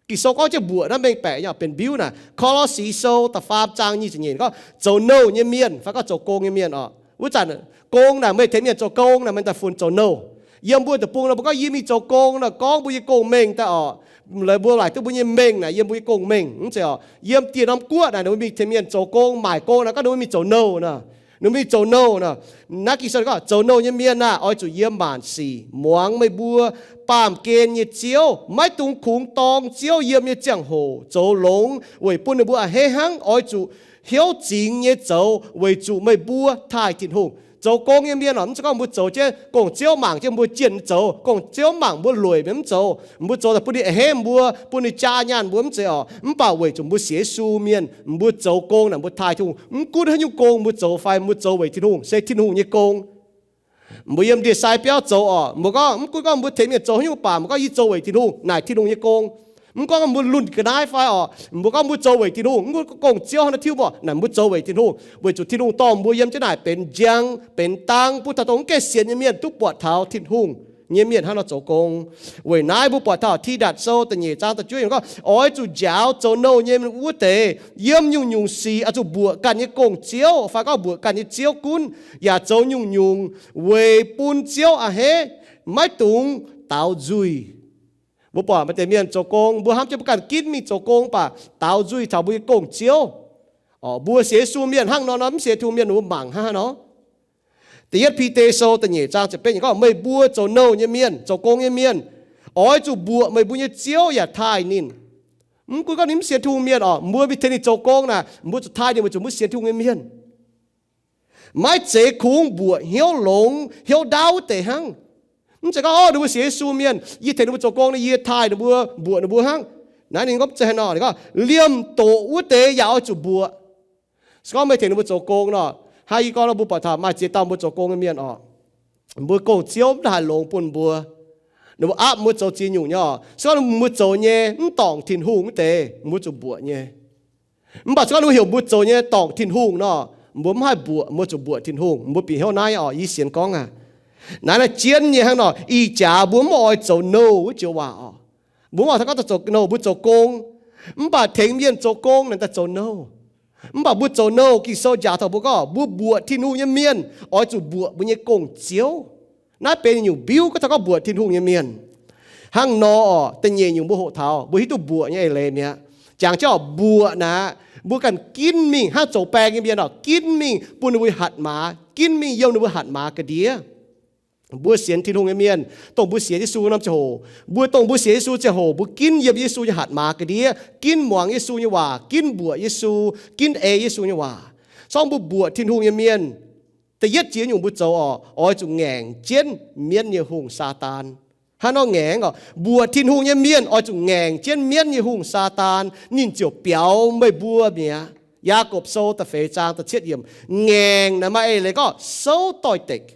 Ging-Sou gorngv jienv mbuoqc naaiv mengh baeqc nyei benx mbiuv naaic. Ko^lo^si Sou da'faam zaang nyic ziepc nyeic gorngv, zoux nouh nyei mienh fai gorngv zoux gong nyei mienh oc. Wuov zanc gong naaic meih tengx mienh zoux gong naaic meih daaih funx zoux nouh. Yiem mbuo deic-bung nor mbuo gorngv yie mingh zoux gong naaic gorngv mbuo nyei gong mengh daaih oc. Laaix mbuo laaic duqv mbuo nyei mengh naaic yiem mbuo nyei gong mengh mv zeiz oc. Yiem dieh norm guoqv naaic ninh mbuo mingh tengx mienh zoux gong maaic gong naaic gorngv ninh mbuo mingh zoux nouh nor. Ninh mbuo mingh zoux nouh nor. Naaiv Ging-Sou gorngv zoux nouh nyei mienh aah! Oix zuqc yiem maanc sic muangx meih mbuo baamh gen nyei Ziouv. Maiv dungx kungx dorng Ziouv yiem nyei ziangh hoc zoux longx weic bun ninh mbuo a'hneiv hnangv. Oix zuqc hnyouv zingx nyei zoux weic zuqc meih mbuo taaih Tin-Hungh. Zoux gong nyei mienh oc, mv zeiz gorngv mbuo zoux jienv gong-ziouv mangc jienv mbuo jienh zoux, gong-ziouv mangc mbuo lueic mienh mv zoux. Mbuo zoux daaih bun ninh a'hneiv mbuo, bun ninh jaa nyaanh mbuo mv zeiz oc. Mv baac weic zuqc mbuo sienx Yesu mienh, mbuo zoux gong naaic mbuo taaih Tin-Hungh. Mv gunv haaix nyungc gong mbuo zoux fai mbuo zoux weic Tin-Hungh se Tin-Hungh nyei gong. Mbuo yiem ndie-sai biauv zoux oc, mbuo gorngv mv gunv gorngv mbuo tengx mienh zoux haaix nyungc baac mbuo gorngv yie zoux weic Tin-Hungh naaic Tin-Hungh nyei gong. Mv gorngv mbuo lunh ga'naaiv fai oc, mbuo gorngv mbuo zoux weic Tin-Hungh, mv gunv gong-ziouv hnangv naaiv tiuv mbuo naaic mbuo zoux weic Tin-Hungh, weic zuqc Tin-Hungh dorh mbuo yiem jienv naaic benx njang benx dang bun taux dongh mv gaengh sienx nyei mienh duqv buatc taux Tin-Hungh. nyei mienh hnangv nor zoux gong. Weic naaiv mbuo buatc taux Tidatc Sou da'nyeic zaang da'juov yiemc gorngv, oix zuqc njaaux zoux nouh nyei wuov deix yiem nyungc-nyungc sic oix zuqc mbuoqc ganh nyei gong-ziouv fai gorngv mbuoqc ganh nyei ziouv gunv, yaac zoux nyungc-nyungc weic bun Ziouv a'hneiv, maiv dungx daaux nzuih. Mbuo buatc maaih deix mienh zoux gong, mbuo hnamv jienv mbuo ganh ginv mingh zoux gong, mv baac daaux nzuih taux mbuo nyei gong-ziouv. Mbuo sienx Yesu mienh hnangv nor, nor mv sienx Tin-Hungh mienh ninh mbuo mangc hnangv haaix nor? Da'yietv Bide Sou da'nyeic zaang ziepc betv yiemc gorngv, meih mbuo zoux nouh nyei mienh, zoux gong nyei mienh, oix zuqc mbuoqc meih mbuo nyei ziouv yaac taaih ninh. Mv gunv gorngv ninh mv sienx Tin-Hungh mienh oc, mbuo mingh tengx ninh zoux gong naaic, mbuo zuqc taaih ninh weic zuqc mbuo sienx Tin-Hungh nyei mienh. Maiv zeiz kungx mbuoqc hnyouv longx hnyouv ndaauv wuov deix hnangv. Mv zeiz gorngv, o, ninh mbuo sienx Yesu mienh, yie tengx ninh mbuo zoux gong, yie taaih ninh mbuo, mbuoqc ninh mbuo hnangv. Naaiv ninh gorngv mv zeiz haaix nor, ninh gorngv liemh doqc wuov deix yaac oix zuqc mbuoqc. Se gorngv meih tengx ninh mbuo zoux gong nor, hnangv yie gorngv nor, mbuo buatc taux maaih ziex dauh mbuo zoux gong nyei mienh oc, mbuo gong-ziouv mv haih longx bun mbuo. Ninh mbuo aapv mbuo zoux ziex nyungc nyei oc. Se gorngv mbuo zoux nyei mv dorngc Tin-Hungh wuov deix, mbuo zuqc mbuoqc nyei. Mv baac se gorngv ninh mbuo heuc mbuo zoux nyei dorngc Tin-Hungh nor, mbuo mv haih mbuoqc, mbuo zuqc mbuoqc Tin-Hungh. Mbuo bieqc hnyouv naaiv oc, yie sienx gorngv aqv. Naaiv naaiv jienv nyei hnangv nor, ih jaax mbuo mv oix zoux nouh wuov joux waac oc. Mbuo mv oix taux gorngv zoux nouh, mbuo zoux gong, mv baac tengx mienh zoux gong naaic daaih zoux nouh. Mv baac mbuo zoux nouh, Ging-Sou njaaux taux mbuo gorngv mbuo mbuoqc Tin-Hungh nyei mienh oix zuqc mbuoqc mbuo nyei gong-ziouv. Naaiv benx nyungc mbiuv gorngv taux gorngv mbuoqc Tin-Hungh nyei mienh. Hnangv nor oc, da'nyeic nyungc mbuo hoqc taux, mbuo hiuv duqv mbuoqc nyei eix leiz mi'aqv. Jangx jienv oc, mbuoqc naaic, mbuo ganh ginv mingh hnangv zoux baeng nyei mienh oc, ginv mingh bun ninh mbuo hatc maaz, ginv mingh yiem ninh mbuo hatc maaz ga'ndiev. Mbuo sienx Tin-Hungh nyei mienh, dongh mbuo sienx Yesu norm ziangh hoc, mbuo dongh mbuo sienx Yesu ziangh hoc, mbuo ginv yiem Yesu nyei hatc maaz ga'ndiev, ginv muangx Yesu nyei waac, ginv mbuoqc Yesu, ginv ei Yesu nyei waac. Se gorngv mbuo mbuoqc Tin-Hungh nyei mienh, da'yietv jiex nyungc mbuo zoux oc, oix zuqc ngaengc jienv mienv nyei hungh, Saadaan. Hnangv nor ngaengc oc, mbuoqc Tin-Hungh nyei mienh oix zuqc ngaengc jienv mienv nyei hungh, Saadaan, ninh ziouc biaux meih mbuo mi'aqv. Yaagorpc Sou da'feix zaang da'cietv yiemc, ngaengc naaic maaih eix leiz gorngv souv doix-dekc.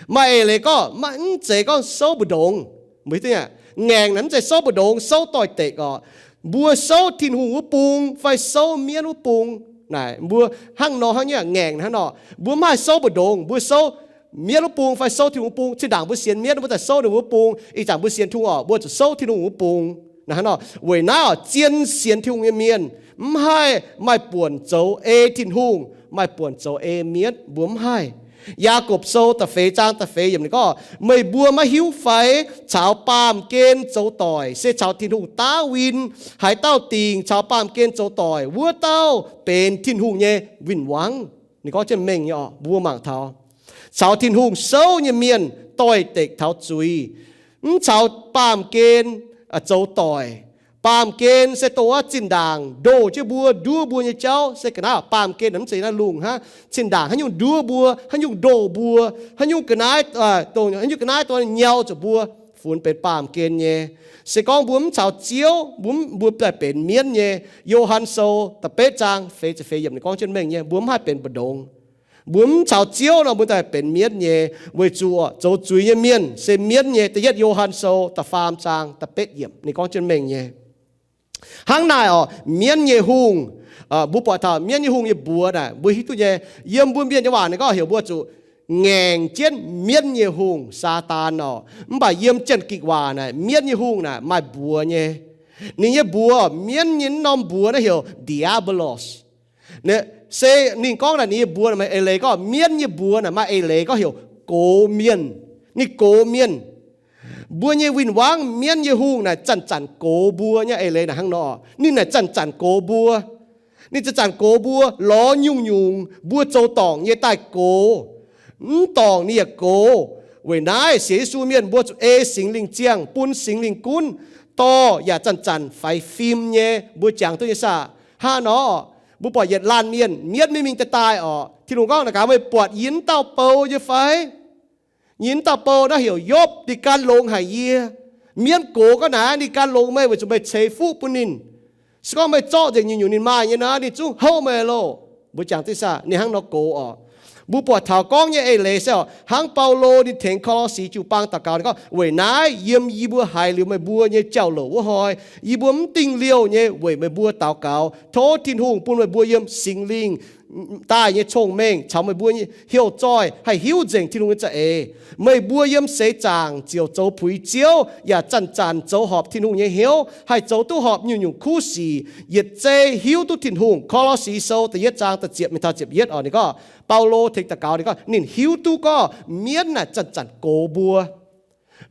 Maaih eix leiz gorngv maiv, mv zeiz gorngv souv mbu'ndongx. Mbuo hiuv duqv, ngaengc naaic mv zeiz souv mbu'ndongx, souv doix-dekc oc. Mbuo souv Tin-Hungh wuov bung fai souv mienv wuov bung naaic, mbuo hnangv nor hnangv nyei ngaengc hnangv nor. Mbuo mv haih souv mbu'ndongx, mbuo souv mienv wuov bung fai souv Tin-Hungh wuov bung. Zinh ndaangc mbuo sienx mienv, mbuo daaih souv ninh wuov bung. Ih zanc mbuo sienx Tin-Hungh oc, mbuo zuqc souv Tin-Hungh wuov bung. Naaiv hnangv nor, weic naaiv oc, zien sienx Tin-Hungh nyei mienh mv haih maaih buonc zoux ei Tin-Hungh, maaih buonc zoux ei mienv, mbuo mv haih. Yaagorpc Sou da'feix zaang da'feix yiemc ninh gorngv, meih mbuo maiv hiuv fai caux baamh gen zoux doic se caux Tin-Hungh daav win? Haaix dauh dingc caux baamh gen zoux doic, wuov dauh benx Tin-Hungh nyei win-wangv. Ninh gorngv jienv mengh nyei oc, mbuo mangc taux caux Tin-Hungh souv nyei mienh doix-dekc taux zuiz, mv caux baamh gen zoux doic. Baamh gen se dongh wuov zinh ndaangc ndoh jienv mbuo, nduov mbuo nyei jauv. Se ga'naaiv baamh gen naaic mv zeiz naaiv lungh hnangv. Zinh ndaangc haaix nyungc nduov mbuo, haaix nyungc ndoh mbuo, haaix nyungc ga'naaiv, dongh haaix nyungc ga'naaiv dongh nyau zuqc mbuo, funx benx baamh gen nyei. Se gorngv mbuo mv caux Ziouv, mbuo, mbuo daaih benx mienv nyei. Yo^han Sou da'betv zaang feix ziepc feix yiemc ninh gorngv jienv mengh nyei, mbuo mv haih benx mbu'ndongx. Mbuo mv caux Ziouv nor, mbuo daaih benx mienv nyei, weic zuqc zoux zuiz nyei mienh se mienv nyei. Da'yietv Yo^han Sou da'faam zaang da'betv yiemc ninh gorngv jienv mengh nyei. Hnangv naaic oc, mienv nyei hungh, mbuo buatc taux mienv nyei hungh nyei mbuox naaic, mbuo hiuv duqv nyei. Yiem mbuo Mienh nyei waac ninh gorngv heuc mbuo zuqc ngaengc jienv mienv nyei hungh, Saadaan oc. Mv baac yiem Janx-Gikc waac naaic, mienv nyei hungh naaic maaih mbuox nyei. Ninh nyei mbuox, mienv nyei norm mbuox naaiv heuc diabolos. Se ninh gorngv naaic ninh nyei mbuox maaih eix leiz gorngv, mienv nyei mbuox naaic maaih eix leiz gorngv heuc gox mienh. Ninh gox mienh. Mbuo nyei win-wangv, mienv nyei hungh naaic zanc-zanc gox mbuo nyei eix leiz naaic hnangv nor. Ninh naaic zanc-zanc gox mbuo. Ninh zanc-zanc gox mbuo lorz nyungc-nyungc mbuo zoux dorngc nyei daaih gox. Mv dorngc ninh yaac gox. Weic naaiv sienx Yesu mienh mbuo zuqc ei Singx Lingh ziangh, bun Singx Lingh gunv, dorh yaac zanc-zanc faix fim nyei. Mbuo jangx duqv nyei saah? Hnangv nor, mbuo buatc yietc laanh mienh mienv maiv mingh daaih daaih oc, Tin-Hungh gorngv, naaic gaax meih buatc yie wuov dauh bou nyei fai? Yie wuov dauh bou naaiv heuc Yopv, ninh gan longx haic yie. Mienv gox gorngv naaic, ninh gan longx meih weic zuqc meih ceix fuqv bun ninh. Se gorngv meih zorqv nzengc nyungc-nyungc ninh maaih nyei nor, ninh zungv houv meih loh. Mbuo jangx duqv saah? Ninh hnangv nor gox oc. Mbuo buatc taux gorngv nyei eix leiz se oc, hnangv Baulo ninh tengx Ko^lo^si jiu-baang daux gaux, ninh gorngv, weic naaiv yiem yie mbuo haiz liuz meih mbuo nyei jauv-louc wuov hnoi, yie mbuo mv dingh liouh nyei weic meih mbuo daux gaux, tov Tin-Hungh bun meih mbuo yiem Singx Lingh daaih nyei cong-mengh caux meih mbuo nyei heuc zoih haih hiuv nzengc Tin-Hungh nyei za'eix. Meih mbuo yiem seix zaangc ziouc zoux puix Ziouv, yaac zanc-zanc zoux horpc Tin-Hungh nyei hnyouv, haih zoux duqv horpc nyungc-nyungc kuv sic, yietc zei hiuv duqv Tin-Hungh. Ko^lo^si Sou da'yietv zaang da'ziepc mingh taux ziepc yietv oc, ninh gorngv, Baulo tengx daux gaux ninh gorngv, ninh hiuv duqv gorngv mienv naaic zanc-zanc gox mbuo.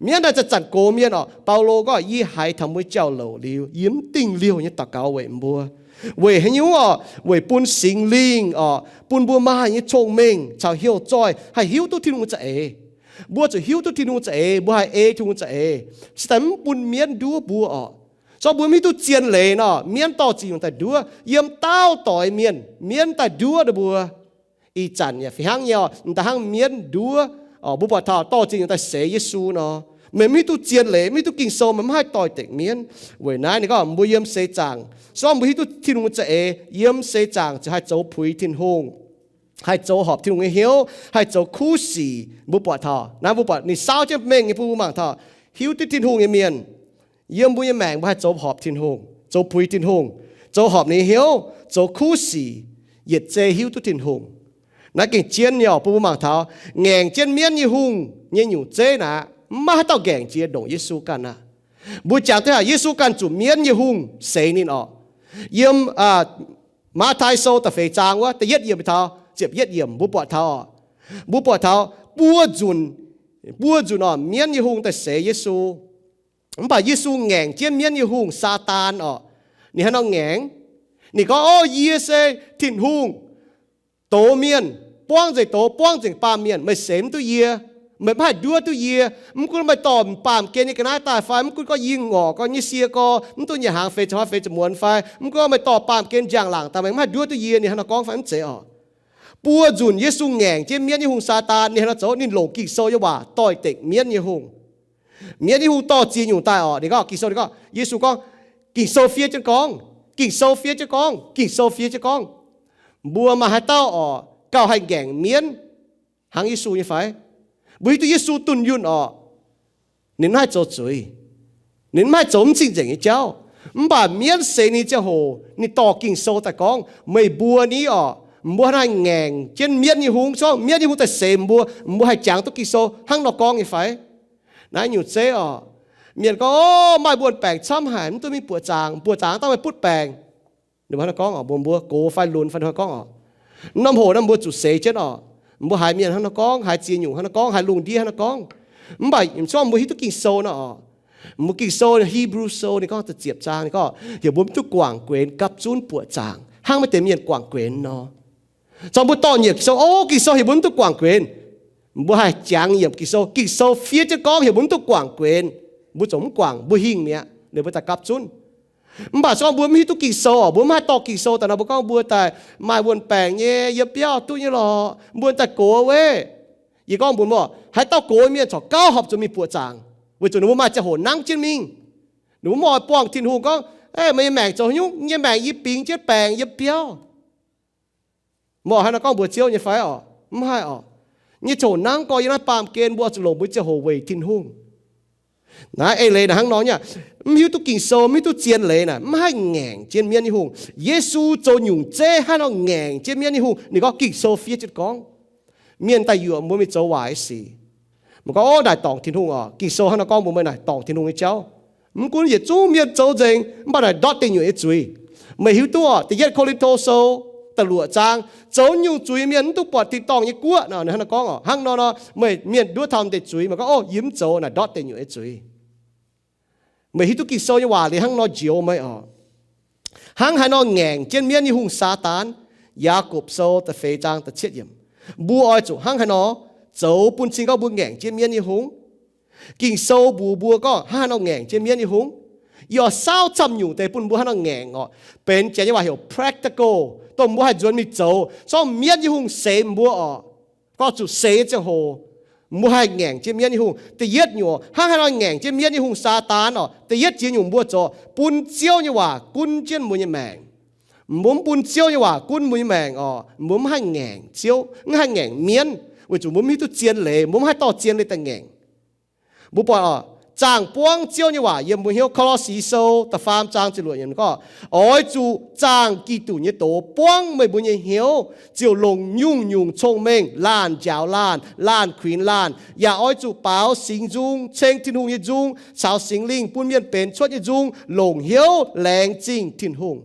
Mienv naaic zanc-zanc gox mienh oc. Baulo gorngv, yie haiz taux mbuo jauv-louc liuz, yie mv dingh liouh nyei daux gaux weic mbuo. Weic haaix nyungc oc? Weic bun Singx Lingh oc, bun mbuo maaih nyei cong-mengh caux heuc zoih haih hiuv duqv Tin-Hungh za'eix. Mbuo zuqc hiuv duqv Tin-Hungh za'eix, mbuo haih ei Tin-Hungh za'eix, se daaih mv bun mienv nduov mbuo oc. Se gorngv mbuo mv hiuv duqv zien leiz nor, mienv dorh ziex nyungc daaih nduov. Yiem dauh doix mienh, mienv daaih nduov ninh mbuo. Ih zanc yaac fih hnangv nyei oc, m'daaih hnangv mienv nduov. Mbuo buatc taux dorh ziex nyungc daaih seix Yesu nor, meih mv hiuv duqv zien leiz, mv hiuv duqv Ging-Sou, meih mv haih doix-dekc mienv. Weic naaiv ninh gorngv mbuo yiem seix zaangc, se gorngv mbuo hiuv duqv Tin-Hungh za'eix, yiem seix zaangc ziouc haih zoux puix Tin-Hungh, haih zoux horpc Tin-Hungh nyei hnyouv, haih zoux kuv sic. Mbuo buatc taux naaiv, mbuo buatc ninh saauv jienv mengh nyei bun mbuo mangc taux hiuv duqv Tin-Hungh nyei mienh, yiem mbuo nyei maengc mbuo haih zoux horpc Tin-Hungh, zoux puix Tin-Hungh, zoux horpc ninh nyei hnyouv, zoux kuv sic, yietc zei hiuv duqv Tin-Hungh. Naaiv gengh zien nyei oc, bun mbuo mangc taux ngaengc jienv mienv nyei hungh nyei nyungc zeiv naaic, mv maaih haaix dauh ngaengc jiex ndongc Yesu ganh aqv. Mbuo jangx duqv haic, Yesu ganh zuqc mienv nyei hungh seix ninh oc. Yiem Matv^taai Sou da'feix zaang wuov da'yietv yiemc taux ziepc yietv yiemc, mbuo buatc taux oc, mbuo buatc taux buo nzunc, buo nzunc oc, mienv nyei hungh daaih seix Yesu. Mv baac Yesu ngaengc jienv mienv nyei hungh, Saadaan oc. Ninh haaix nor ngaengc? Ninh gorngv, Ov, yie se Tin-Hungh doz mienh, buangv nzengc doz, buangv nzengc baamh mienh. Meih seix mv duqv yie. Meih mv haih nduov duqv yie. Mv gunv meih dorh baamh gen nyei ga'naaiv daaih fai, mv gunv gorngv yie ngorc gorngv nyei sie gorx mv duqv nyic hnaangx feix ziepc hnoi feix ziepc muonz fai, mv gunv meih dorh baamh gen njang-laangc daaih, meih mv haih nduov duqv yie. Ninh haaix nor gorngv fai mv zeiz oc? Buo nzunc Yesu ngaengc jienv mienv nyei hungh, Saadaan. Ninh haaix nor zoux? Ninh longc Ging-Sou nyei waac doix-dekc mienv nyei hungh. Mienv nyei hungh dorh ziex nyungc daaih oc. Ninh gorngv, Ging-Sou ninh gorngv, Yesu gorngv, Ging-Sou fiev jienv gorngv, Ging-Sou fiev jienv gorngv, Ging-Sou fiev jienv gorngv. Mbuo maaih haaix dauh oc gauh haih ngaengc mienv hnangv Yesu nyei fai? Mbuo hiuv duqv Yesu dunh yunh oc, ninh mv haih zoux zuiz, ninh mv haih zoux mv cing-nzengc nyei jauv. Mv baac mienv seix ninh ziangh hoc, ninh dorh Ging-Sou daaih gorngv. Meih mbuo ni oc, mbuo haih ngaengc jienv mienv nyei hungh, se gorngv mienv nyei hungh daaih seix mbuo, mbuo haih jangx duqv Ging-Sou hnangv nor gorngv nyei fai? Naaiv nyungc zeiv oc, mienh gorngv, Ov, maaih mbuo baengc camv haic, mv duqv mingh buoqc zaangc, buoqc zaangc daaih meih butv baengc. Ninh mbuo hnangv nor gorngv oc, mbuo, mbuo gox fai lunx fai hnangv nor gorngv oc. Norm hoc naaiv mbuo zuqc seix jienv oc. Mbuo haiz mienh hnangv nor gorngv, haiz ziex nyungc hnangv nor gorngv, haiz lungh ndiev hnangv nor gorngv. Mv baac se gorngv mbuo hiuv duqv Ging-Sou nor oc, mbuo Ging-Sou, Hebrew Sou ninh gorngv da'ziepc zaang ninh gorngv, heuc mbuo mv duqv guangc guenx gapv zunv buoqc zaangc hnangv maaih deix mienh guangc guenx nor. Zorqv mbuo dorh nyiemc Ging-Sou, Ov, Ging-Sou heuc mbuo mv duqv guangc guenx. Mbuo haih jangx yiemc Ging-Sou, Ging-Sou fiev jienv gorngv heuc mbuo mv duqv guangc guenx. Mbuo ziouc mv guangc, mbuo hingh mi'aqv, liuz mbuo daaih gapv zunv. Mv baac se gorngv mbuo mv hiuv duqv Ging-Sou oc, mbuo mv haih dorh Ging-Sou daaih nor, mbuo gorngv mbuo daaih maaih wuonh baengc nyei, yiem biauv duqv nyei lorqc, mbuo daaih gox wuov. Yie gorngv mbuox mbuo, haaix dauh gox nyei mienh corc gauh horpc zuqc mingh buoqc zaangc, weic zuqc ninh mbuo maaih ziangh hoc nangv jienv mingh. Ninh mbuo mv oix buangh Tin-Hungh gorngv, Aav, meih nyei maengc zoux haaix nyungc? Yie nyei maengc yie bingx jienv baengc yiem biauv. Mbuo oix hnangv nor gorngv mbuox Ziouv nyei fai oc? Mv haih oc. Nyei ziangh hoc nangv gorx yiem naaiv baamh gen, mbuo oix zuqc longc mbuo nyei ziangh hoc weic Tin-Hungh. Naaiv eix leiz naaic hnangv nor nyei aqv. Mv hiuv duqv Ging-Sou, mv hiuv duqv zien leiz naaic mv haih ngaengc jienv mienv nyei hungh. Yesu zoux nyungc zeiv hnangv nor ngaengc jienv mienv nyei hungh. Ninh gorngv Ging-Sou fiev jienv gorngv, mienh daaih yuoqc mbuo mingh zoux waaic sic. Meih gorngv, Ov, naaic dorngc Tin-Hungh oc. Ging-Sou hnangv nor gorngv mbuox meih naaic dorngc Tin-Hungh nyei jauv. Mv gunv yietc zungv mienh zoux nzengc, mv baac naaic ndortv deic nyuoqc nyei zuiz. Meih hiuv duqv oc, Da'yietv Ko^lin^to Sou da'luoqc zaang, zoux nyungc zuiz mienh mv duqv buatc tin-dorngh nyei guoqv nor. Ninh hnangv nor gorngv oc. Hnangv nor nor, meih mienh nduov taux deix zuiz, meih gorngv, Ov, yie mv zoux, naaic ndortv deic nyuoqc nyei zuiz. Meih hiuv duqv Ging-Sou nyei waac liuz hnangv nor njoux meih oc. Hnangv haaix nor ngaengc jienv mienv nyei hungh, Saadaan? Yaagorpc Sou da'feix zaang da'cietv yiemc. Mbuo oix zuqc hnangv haaix nor zoux bun cing gorngv mbuo ngaengc jienv mienv nyei hungh? Ging-Sou mbuox mbuo gorngv hnangv haaix nor ngaengc jienv mienv nyei hungh. Yie oix saauv camv nyungc deix bun mbuo hnangv nor ngaengc oc. Benx janx nyei waac heuc practical, dongh mbuo haih nzuonx mingh zoux. Se gorngv mienv nyei hungh seix mbuo oc, gorngv zuqc seix nyei ziangh hoc, mbuo haih ngaengc jienv mienv nyei hungh. Da'yietv nyungc, hnangv haaix nor ngaengc jienv mienv nyei hungh, Saadaan oc. Da'yietv jiex nyungc mbuo zoux, bun Ziouv nyei waac gunv jienv mbuo nyei maengc. Mbuo mv bun Ziouv nyei waac gunv mbuo nyei maengc oc, mbuo mv haih ngaengc Ziouv, mv haih ngaengc mienv, weic zuqc mbuo mv hiuv duqv zien leiz, mbuo mv haih dorh zien leiz daaih ngaengc. Mbuo buatc oc, Zaangh buangv Ziouv nyei waac yiem mbuo hnyouv. Ko^lo^si Sou da'faam zaang ziepc luoqc yiemc gorngv, oix zuqc zaangh Giduc nyei doz buangv meih mbuo nyei hnyouv, ziouc longc nyungc-nyungc cong-mengh laanh njaaux laanh, laanh kuinx laanh. Yaac oix zuqc baaux singx nzung, ceng Tin-Hungh nyei nzung caux Singx Lingh bun mienh benx cuotv nyei nzung, longc hnyouv laengz zingh Tin-Hungh.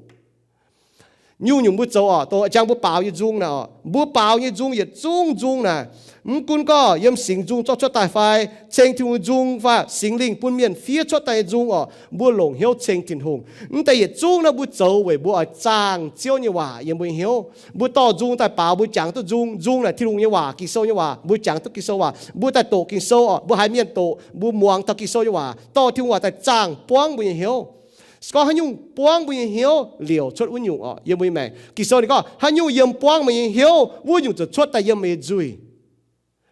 Nyungc-nyungc mbuo zoux oc, dongh jangx mbuo baaux nyei nzung naaic oc, mbuo baaux nyei nzung yietc zungv nzung naaic, mv gunv gorngv yiem singx nzung zorqv cuotv daaih fai ceng Tin-Hungh nzung fai Singx Lingh bun mienh fiev cuotv daaih nyei nzung oc, mbuo longc hnyouv ceng Tin-Hungh. Mv deix yietc zungv naaiv mbuo zoux weic mbuo oix zaangh Ziouv nyei waac yiem mbuo nyei hnyouv. Mbuo dorh nzung daaih baaux, mbuo jangx duqv nzung. Nzung naaic Tin-Hungh nyei waac, Ging-Sou nyei waac, mbuo jangx duqv Ging-Sou waac, mbuo daaih doqc Ging-Sou oc, mbuo haiz mienh doqc, mbuo muangx taux Ging-Sou nyei waac, dorh Tin-Hungh waac daaih zaangh buangv mbuo nyei hnyouv. Se gorngv haaix nyungc buangv mbuo nyei hnyouv, liouc cuotv wuov nyungc oc yiem mbuo nyei maengc. Ging-Sou ninh gorngv, haaix nyungc yiem buangv meih nyei hnyouv, wuov nyungc ziouc cuotv daaih yiem meih nyei nzuih.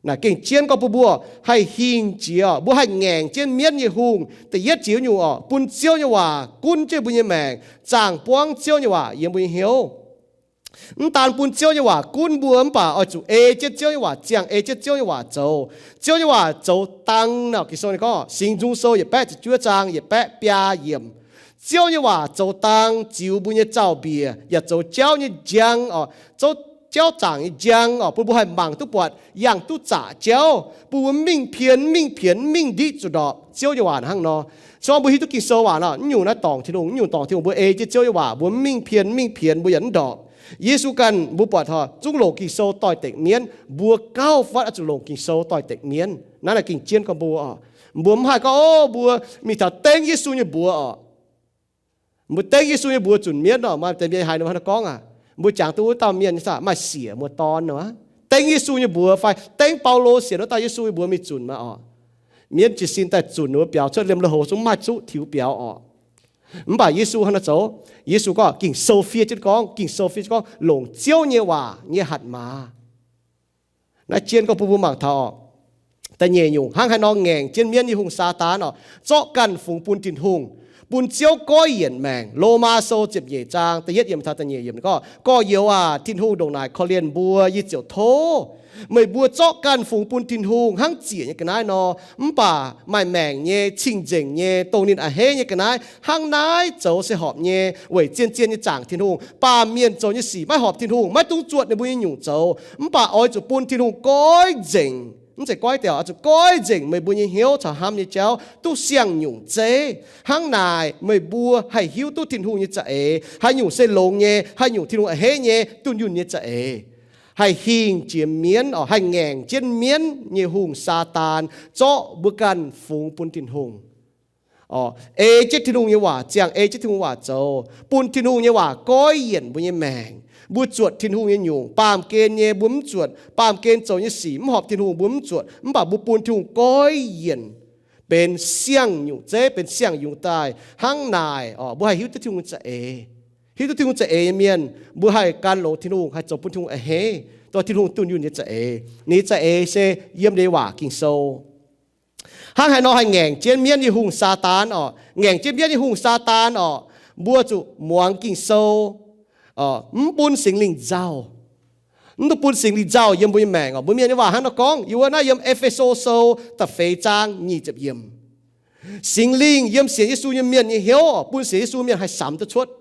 Naaic gengh jienv gorngv bun mbuo haih hingh jiex, mbuo haih ngaengc jienv mienv nyei hungh. Da'yietv jiex wuov nyungc oc, bun Ziouv nyei waac gunv jienv mbuo nyei maengc, zaangh buangv Ziouv nyei waac yiem mbuo nyei hnyouv. Mv daan bun Ziouv nyei waac gunv mbuo mv baac oix zuqc ei jienv Ziouv nyei waac ziangh, ei jienv Ziouv nyei waac zoux. Ziouv nyei waac zoux dang nor, Ging-Sou ninh gorngv, Singx Nzung Sou yietc baeqv ziepc juov zaang yietc baeqv biaa yiemc, Ziouv nyei waac zoux dang ziux mbuo nyei zaux-mbiec, yaac zoux jauv nyei njang oc, zoux jauv zaangc nyei njang oc, bun mbuo haih mangc duqv buatc, yangh duqv zaqc jauv, bun mbuo mv mingh pien, mv mingh pienx, mv mingh ndiqv zuqc ndorpc. Ziouv nyei waac hnangv nor. Se gorngv mbuo hiuv duqv Ging-Sou waac nor, naaiv nyungc naaiv dorngc Tin-Hungh, naaiv nyungc dorngc Tin-Hungh, mbuo ei jienv Ziouv nyei waac, mbuo mv mingh pien, mv mingh pienx, mbuo yaac mv ndorpc. Yesu ganh mbuo buatc oc, zungv longc Ging-Sou doix-dekc mienv, mbuo gauh fatv oix zuqc longc Ging-Sou doix-dekc mienv. Naaiv naaic gengh jienv gorngv mbuo oc, mbuo mv haih gorngv, o, mbuo mingh taux dengv Yesu nyei mbuox oc. Mbuo dengv Yesu nyei mbuox zunc mienv oc. Maaih deix mienh haiz ninh mbuo hnangv naaiv gorngv aac, mbuo jangx duqv wuov dauh mienh nyei saah, maaih siec muoz-dorn nor, dengv Yesu nyei mbuox fai dengv Baulo sienx wuov dauh Yesu nyei mbuox mingh zunc maah oc. Mienv jiez sin daaih zunc wuov biaux cuotv liemh lui-houx zungv maaih zuqv tiux biaux oc. Mv baac Yesu hnangv naaiv zoux, Yesu gorngv Ging-Sou fiev jienv gorngv, Ging-Sou fiev jienv gorngv longc Ziouv nyei waac nyei hatc maaz. Naaiv jienv gorngv bun mbuo mangc taux oc, da'nyeic nyungc hnangv haaix nor ngaengc jienv mienv nyei hungh, Saadaan oc, zorqv ganh fungx bun Tin-Hungh, bun Ziouv goiv yienc maengc. Lomaa Sou ziepc nyeic zaang da'yietv yiemc taux da'nyeic yiemc gorngv, gorx-youz aac, Tin-Hungh ndongc naaic korv-lienh mbuo, yie ziouc tov meih mbuo zorqv ganh fungx bun Tin-Hungh hnangv ziec nyei ga'naaiv nor. Mv baac maaih maengc nyei, cing-nzengc nyei, dongh ninh a'hneiv nyei ga'naaiv hnangv naaiv zoux se horpc nyei, weic zien-zien nyei zaangc Tin-Hungh. Baamh mienh zoux nyei sic maiv horpc Tin-Hungh, maiv dungx zuotc ninh mbuo nyei nyungc zoux. Mv baac oix zuqc bun Tin-Hungh goiv nzengc, mv zeiz goiv deix, oix zuqc goiv nzengc meih mbuo nyei hnyouv caux hnamv nyei jauv duqv siang-nyungc zeiv. Hnangv naaic meih mbuo haih hiuv duqv Tin-Hungh nyei za'eix, haaix nyungc se longx nyei, haaix nyungc Tin-Hungh a'hneiv nyei, dunh yunh nyei za'eix. Haih hingh jiex mienv oc, haih ngaengc jienv mienv nyei hungh, Saadaan, zorqv mbuo ganh fungx bun Tin-Hungh. Ei jienv Tin-Hungh nyei waac ziangh, ei jienv Tin-Hungh waac zoux, bun Tin-Hungh nyei waac goiv yienc mbuo nyei maengc. Mbuo zuotc Tin-Hungh nyei nyungc, baamh gen nyei mbuo mv zuotc, baamh gen zoux nyei sic mv horpc Tin-Hungh mbuo mv zuotc, mv baac mbuo bun Tin-Hungh goiv yienc, benx siang-nyungc zeiv, benx siang-nyungc daaih. Hnangv naaic oc, mbuo haih hiuv duqv Tin-Hungh nyei za'eix. Hiuv duqv Tin-Hungh za'eix nyei mienh, mbuo haih gan longx Tin-Hungh, haih zoux bun Tin-Hungh a'hneiv, dorh Tin-Hungh dunh yunh nyei za'eix. Ninh za'eix se yiem ninh nyei waac Ging-Sou. Hnangv haaix nor haih ngaengc jienv mienv nyei hungh, Saadaan oc, ngaengc jienv mienv nyei hungh, Saadaan oc, mbuo zuqc muangx Ging-Sou, mv bun Singx Lingh nzauh. Mv dungx bun Singx Lingh nzauh yiem mbuo nyei maengc oc. Mbuo Mienh nyei waac hnangv naaiv gorngv, yie wuov naaiv yiem E^fe^so Sou da'feix zaang nyic ziepc yiemc. Singx Lingh yiem sienx Yesu nyei mienh nyei hnyouv oc, bun sienx Yesu mienh haih samx duqv cuotv.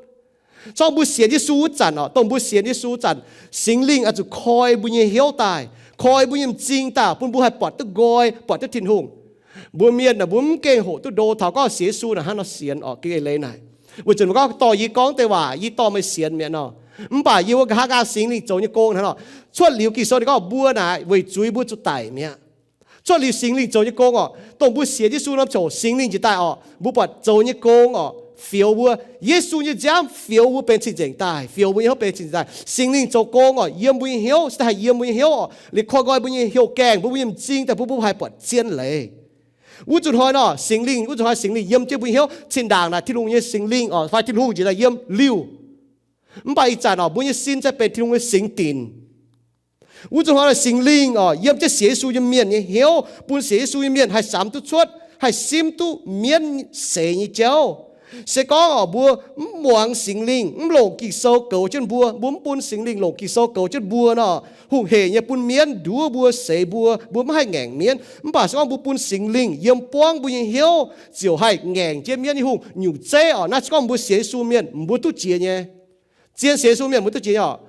Zorqv mbuo sienx Yesu wuov zanc oc, dongh mbuo sienx Yesu wuov zanc, Singx Lingh oix zuqc koi mbuo nyei hnyouv daaih, koi mbuo nyei m'zing daaih, bun mbuo haih buatc duqv nqoi, buatc duqv Tin-Hungh. Mbuo Mienh naaic mbuo mv gengh hoqc duqv ndo taux gorngv sienx Yesu naaic hnangv nor sienx oc, gengh eix leiz naaic. Weic zuqc mbuo gorngv dorh yie gorngv deix waac, yie dorh meih sienx mi'aqv nor. Mv baac yie wuov nqa'haav nqaang Singx Lingh zoux nyei gong hnangv nor. Cuotv liuz Ging-Sou ninh gorngv mbuo naaic weic zuiz mbuo zuqc daic mi'aqv. Cuotv liuz Singx Lingh zoux nyei gong oc, dongh mbuo sienx Yesu norm ziouc Singx Lingh njiec daaih oc, mbuo buatc zoux nyei gong oc, fioux mbuo. Yesu nyei nziaamv fioux mbuo benx cing-nzengc daaih, fioux mbuo nyei hnyouv benx cing-nzengc daaih. Singx Lingh zoux gong oc, yiem mbuo nyei hnyouv, se daaih haih yiem mbuo nyei hnyouv oc, liuz koi nqoi mbuo nyei hnyouv, gaengh mbuo, mbuo nyei m'zing daaih, bun mbuo haih buatc zien leiz. Wuov zuqc hnoi nor Singx Lingh, wuov zuqc hnoi Singx Lingh yiem jienv mbuo hnyouv, cin-ndaangc naaic Tin-Hungh nyei Singx Lingh oc, fai Tin-Hungh njiec daaih yiem liuh. Mv baac ih zanc oc, mbuo nyei sin se benx Tin-Hungh nyei singx dinc. Wuov zuqc hnoi nor Singx Lingh oc, yiem jienv sienx Yesu nyei mienh nyei hnyouv, bun sienx Yesu nyei mienh haih samx duqv cuotv, haih simv duqv mienv seix nyei jauv. Se gorngv orqc, mbuo mv muangx Singx Lingh, mv longc Ging-Sou goux jienv mbuo, mbuo mv bun Singx Lingh longc Ging-Sou goux jienv mbuo nor, hungh hec nyei bun mienv nduov mbuo, seix mbuo, mbuo mv haih ngaengc mienv. Mv baac se gorngv mbuo bun Singx Lingh yiem buangv mbuo nyei hnyouv, ziouc haih ngaengc jienv mienv nyei hungh. Nyungc zeiv orqc, naaiv se gorngv mbuo sienx Yesu mienh, mbuo duqv jiex nyei. Zien sienx Yesu mienh, mbuo duqv jiex nyei orqc.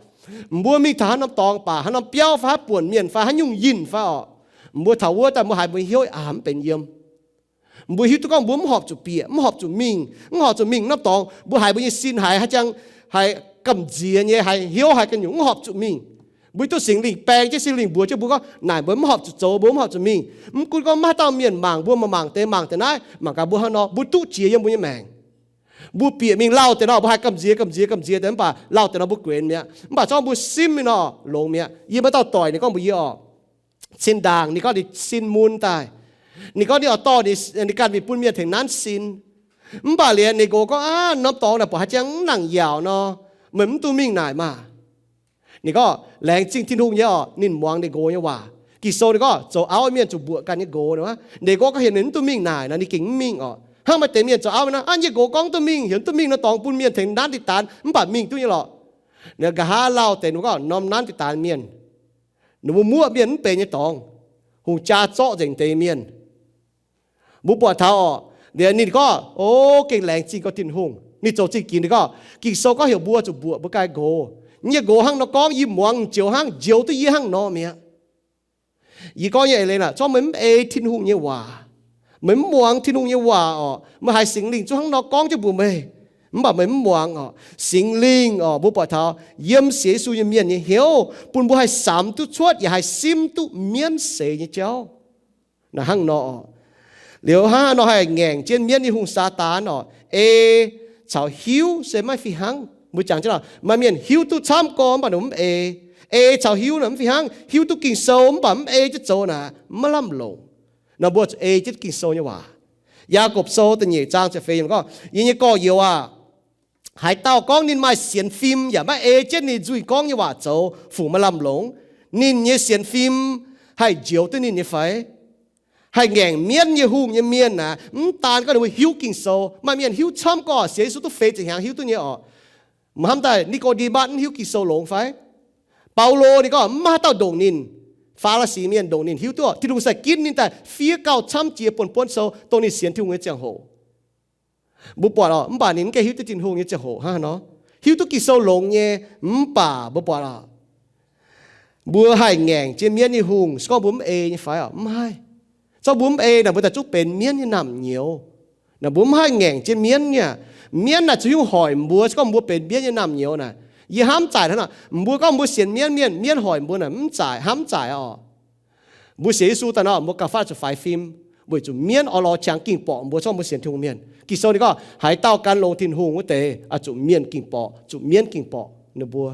Mbuo mingh taux haaix norm dorngx baac, haaix norm biauv fai haaix buonc mienh fai haaix nyungc yinh fai orqc, mbuo taux wuov daaih mbuo haiz mbuo hnyouv aac mv benx yiem. Mbuo hiuv duqv gorngv mbuo mv horpc zuqc bieqc, mv horpc zuqc mingh, mv horpc zuqc mingh norm dorngx. Mbuo haiz mbuo nyei sin haiz haaix jangx, haiz gamh nziex nyei, haiz hnyouv haiz ganh nyungc mv horpc zuqc mingh. Mbuo hiuv duqv Singx Lingh baeng jienv, Singx Lingh mbuox jienv mbuo gorngv, naaic mbuo mv horpc zuqc zoux, mbuo mv horpc zuqc mingh. Mv gunv gorngv maiv haaix dauh mienh mangc mbuo, mangc deix mangc deix naaiv, mangc gaax mbuo hnangv nor, mbuo duqv jiex yiem mbuo nyei maengc. Mbuo bieqc mingh lauh deix nor, mbuo haih gamh nziex gamh nziex gamh nziex deix, mv baac lauh deix nor mbuo guenx mi'aqv. Mv baac se gorngv mbuo simv mingh nor, longx mi'aqv. Yie maaih dauh doic ninh gorngv mbuox yie orqc, cin-ndaangc ninh gorngv ninh sin mun daaih. Ninh gorngv ninh oix dorh ninh ganh mingh bun mienh tengx nanv sin. Mv baac liuz ninh nqox gorngv, aav, norm dorngx naaic buatc haaix jangx mv nangc yaac nor, meih mv duqv mingh naaic maah. Ninh gorngv laengz zingh Tin-Hungh nyei orqc, ninh muangx ninh nqox nyei waac. Ging-Sou ninh gorngv zoux auv mienh zuqc mbuoqc ganh nyei nqox. Ninh gorngv heuc ninh mv duqv mingh naaic nor, ninh gengh mv mingh orqc. Hnangv maaih deix mienh zoux auv nor, aav, yie nqox gorngv duqv mingh, heuc mv duqv mingh nor, dorngx bun mienh tengx nanv dinh daan, mv baac mingh duqv nyei lorqc. Nqa'haav lauh deix ninh gorngv norm nanv dinh daan mienh, ninh mbuo muoqv mienh mv benx nyei dorngx, hungh jaa zorqv nzengc deix mienh. Mbuo buatc taux orqc, liuz ninh gorngv, o, gengh laengz zingh gorx Tin-Hungh. Ninh zoux zingh ginx, ninh gorngv Ging-Sou gorngv heuc mbuo zuqc mbuoqc mbuo ganh nqox. Yie nqox hnangv nor gorngv, yie muangx njoux hnangv, njoux duqv yie hnangv nor mi'aqv. Yie gorngv nyei eix leiz naaic, zorqv meih mv ei Tin-Hungh nyei waac, meih mv muangx Tin-Hungh nyei waac orqc, meih haiz Singx Lingh zungv hnangv nor gorngv jienv mbuox meih, mv baac meih mv muangx orqc. Singx Lingh orqc, mbuo buatc taux yiem sienx Yesu nyei mienh nyei hnyouv, bun mbuo haih samx duqv cuotv yaac haih simv duqv mienv seix nyei jauv. Naaic hnangv nor orqc. Liuz hnangv haaix nor haih ngaengc jienv mienv nyei hungh, Saadaan orqc? Ei caux hiuv se maiv fih hnangv. Mbuo jangx jienv nor, maaih mienh hiuv duqv camv gorx mv baac ninh mv ei. Ei caux hiuv naaic mv fih hnangv. Hiuv duqv Ging-Sou mv baac mv ei jienv zoux naaic maiv lamh longc. Nor mbuo zuqc ei jienv Ging-Sou nyei waac. Yaagorpc Sou da'nyeic zaang ziepc feix yiemc gorngv, yie nyei gorx-youz aah, haaix dauh gorngv ninh maaih sienx fim yaac maiv ei jienv ninh nzuih gorngv nyei waac zoux, fungc maaih lamh longc? Ninh nyei sienx fim haih njoux duqv ninh nyei fai? Haih ngaengc mienv nyei hungh nyei mienh aah, mv daan gorngv ninh mbuo hiuv Ging-Sou. Maaih mienh hiuv camv gorx, sienx Yesu duqv feix ziepc hnyangx hiuv duqv nyei orqc. Mv hnamv daaih Ni^go^nde^matv hiuv Ging-Sou longx fai? Baulo ninh gorngv mv maaih haaix dauh ndongc ninh. Faa^li^si mienh ndongc ninh hiuv duqv. Tin-Hungh sai ginv ninh daaih fiev gauh camv jiex buonv-buonv sou dongh ninh sienx Tin-Hungh nyei ziangh hoc. Mbuo buatc orqc, mv baac ninh mv gaengh hiuv duqv Tin-Hungh nyei ziangh hoc hnangv haaix nor. Hiuv duqv Ging-Sou longx nyei, mv baac mbuo buatc orqc, mbuo haih ngaengc jienv mienv nyei hungh se gorngv mbuo mv ei nyei fai orqc? Mv haih. Zorqv mbuo mv ei naaic, mbuo daaih zungv benx mienv nyei naamh nyouz. Naaic mbuo mv haih ngaengc jienv mienv nyei. Mienv naaic zuqc hiuv hoic mbuo se gorngv mbuo benx mienv nyei naamh nyouz naaic. Yie hnamv zaaic hnangv naaic, mbuo gorngv mbuo sienx mienv mienh, mienv hoic mbuo naaic mv zaaic, hnamv zaaic orqc. Mbuo sienx Yesu daaih nor, mbuo gauh faatv zuqc faix fim, weic zuqc mienv oix lorz qangx ging-borqc mbuo, zorqv mbuo sienx Tin-Hungh mienh. Ging-Sou ninh gorngv haaix dauh gan longx Tin-Hungh wuov deix oix zuqc mienh ging-borqc, zuqc mienv ging-borqc ninh mbuo.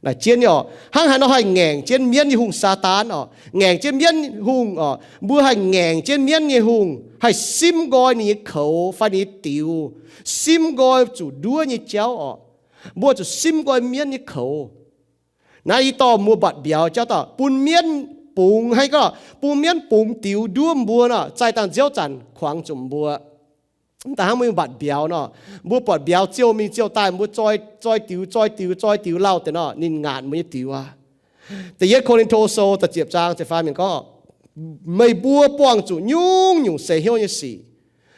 Naaic jienv nyei orqc, hnangv haaix nor haih ngaengc jienv mienv nyei hungh, Saadaan orqc, ngaengc jienv mienv hungh orqc? Mbuo haih ngaengc jienv mienv nyei hungh, haih simv nqoi ninh nyei koux fai ninh nyei diux, simv nqoi zuqc nduov nyei jauv orqc. Mbuo zuqc simv nqoi mienv nyei koux. Naaiv i dorh mbuo mbatc mbiauz jauv daaih bun mienv bungx, hnangv gorngv bun mienv bungx diux nduov mbuo nor, zaih dangh nziouv zanc kuangx zuqc mbuo. Mv daaih hnangv mbuo mbatc mbiauz nor, mbuo buatc mbiauz ziouh mingh ziouh daaih, mbuo zoi, zoi diux, zoi diux, zoi diux lauh deix nor, ninh ngaatc mbuo nyei diux aqv. Da'yietv Ko^lin^to Sou da'ziepc zaang ziepc faam yiemc gorngv, meih mbuo buangh zuqc nyungc-nyungc seix hnyouv nyei sic,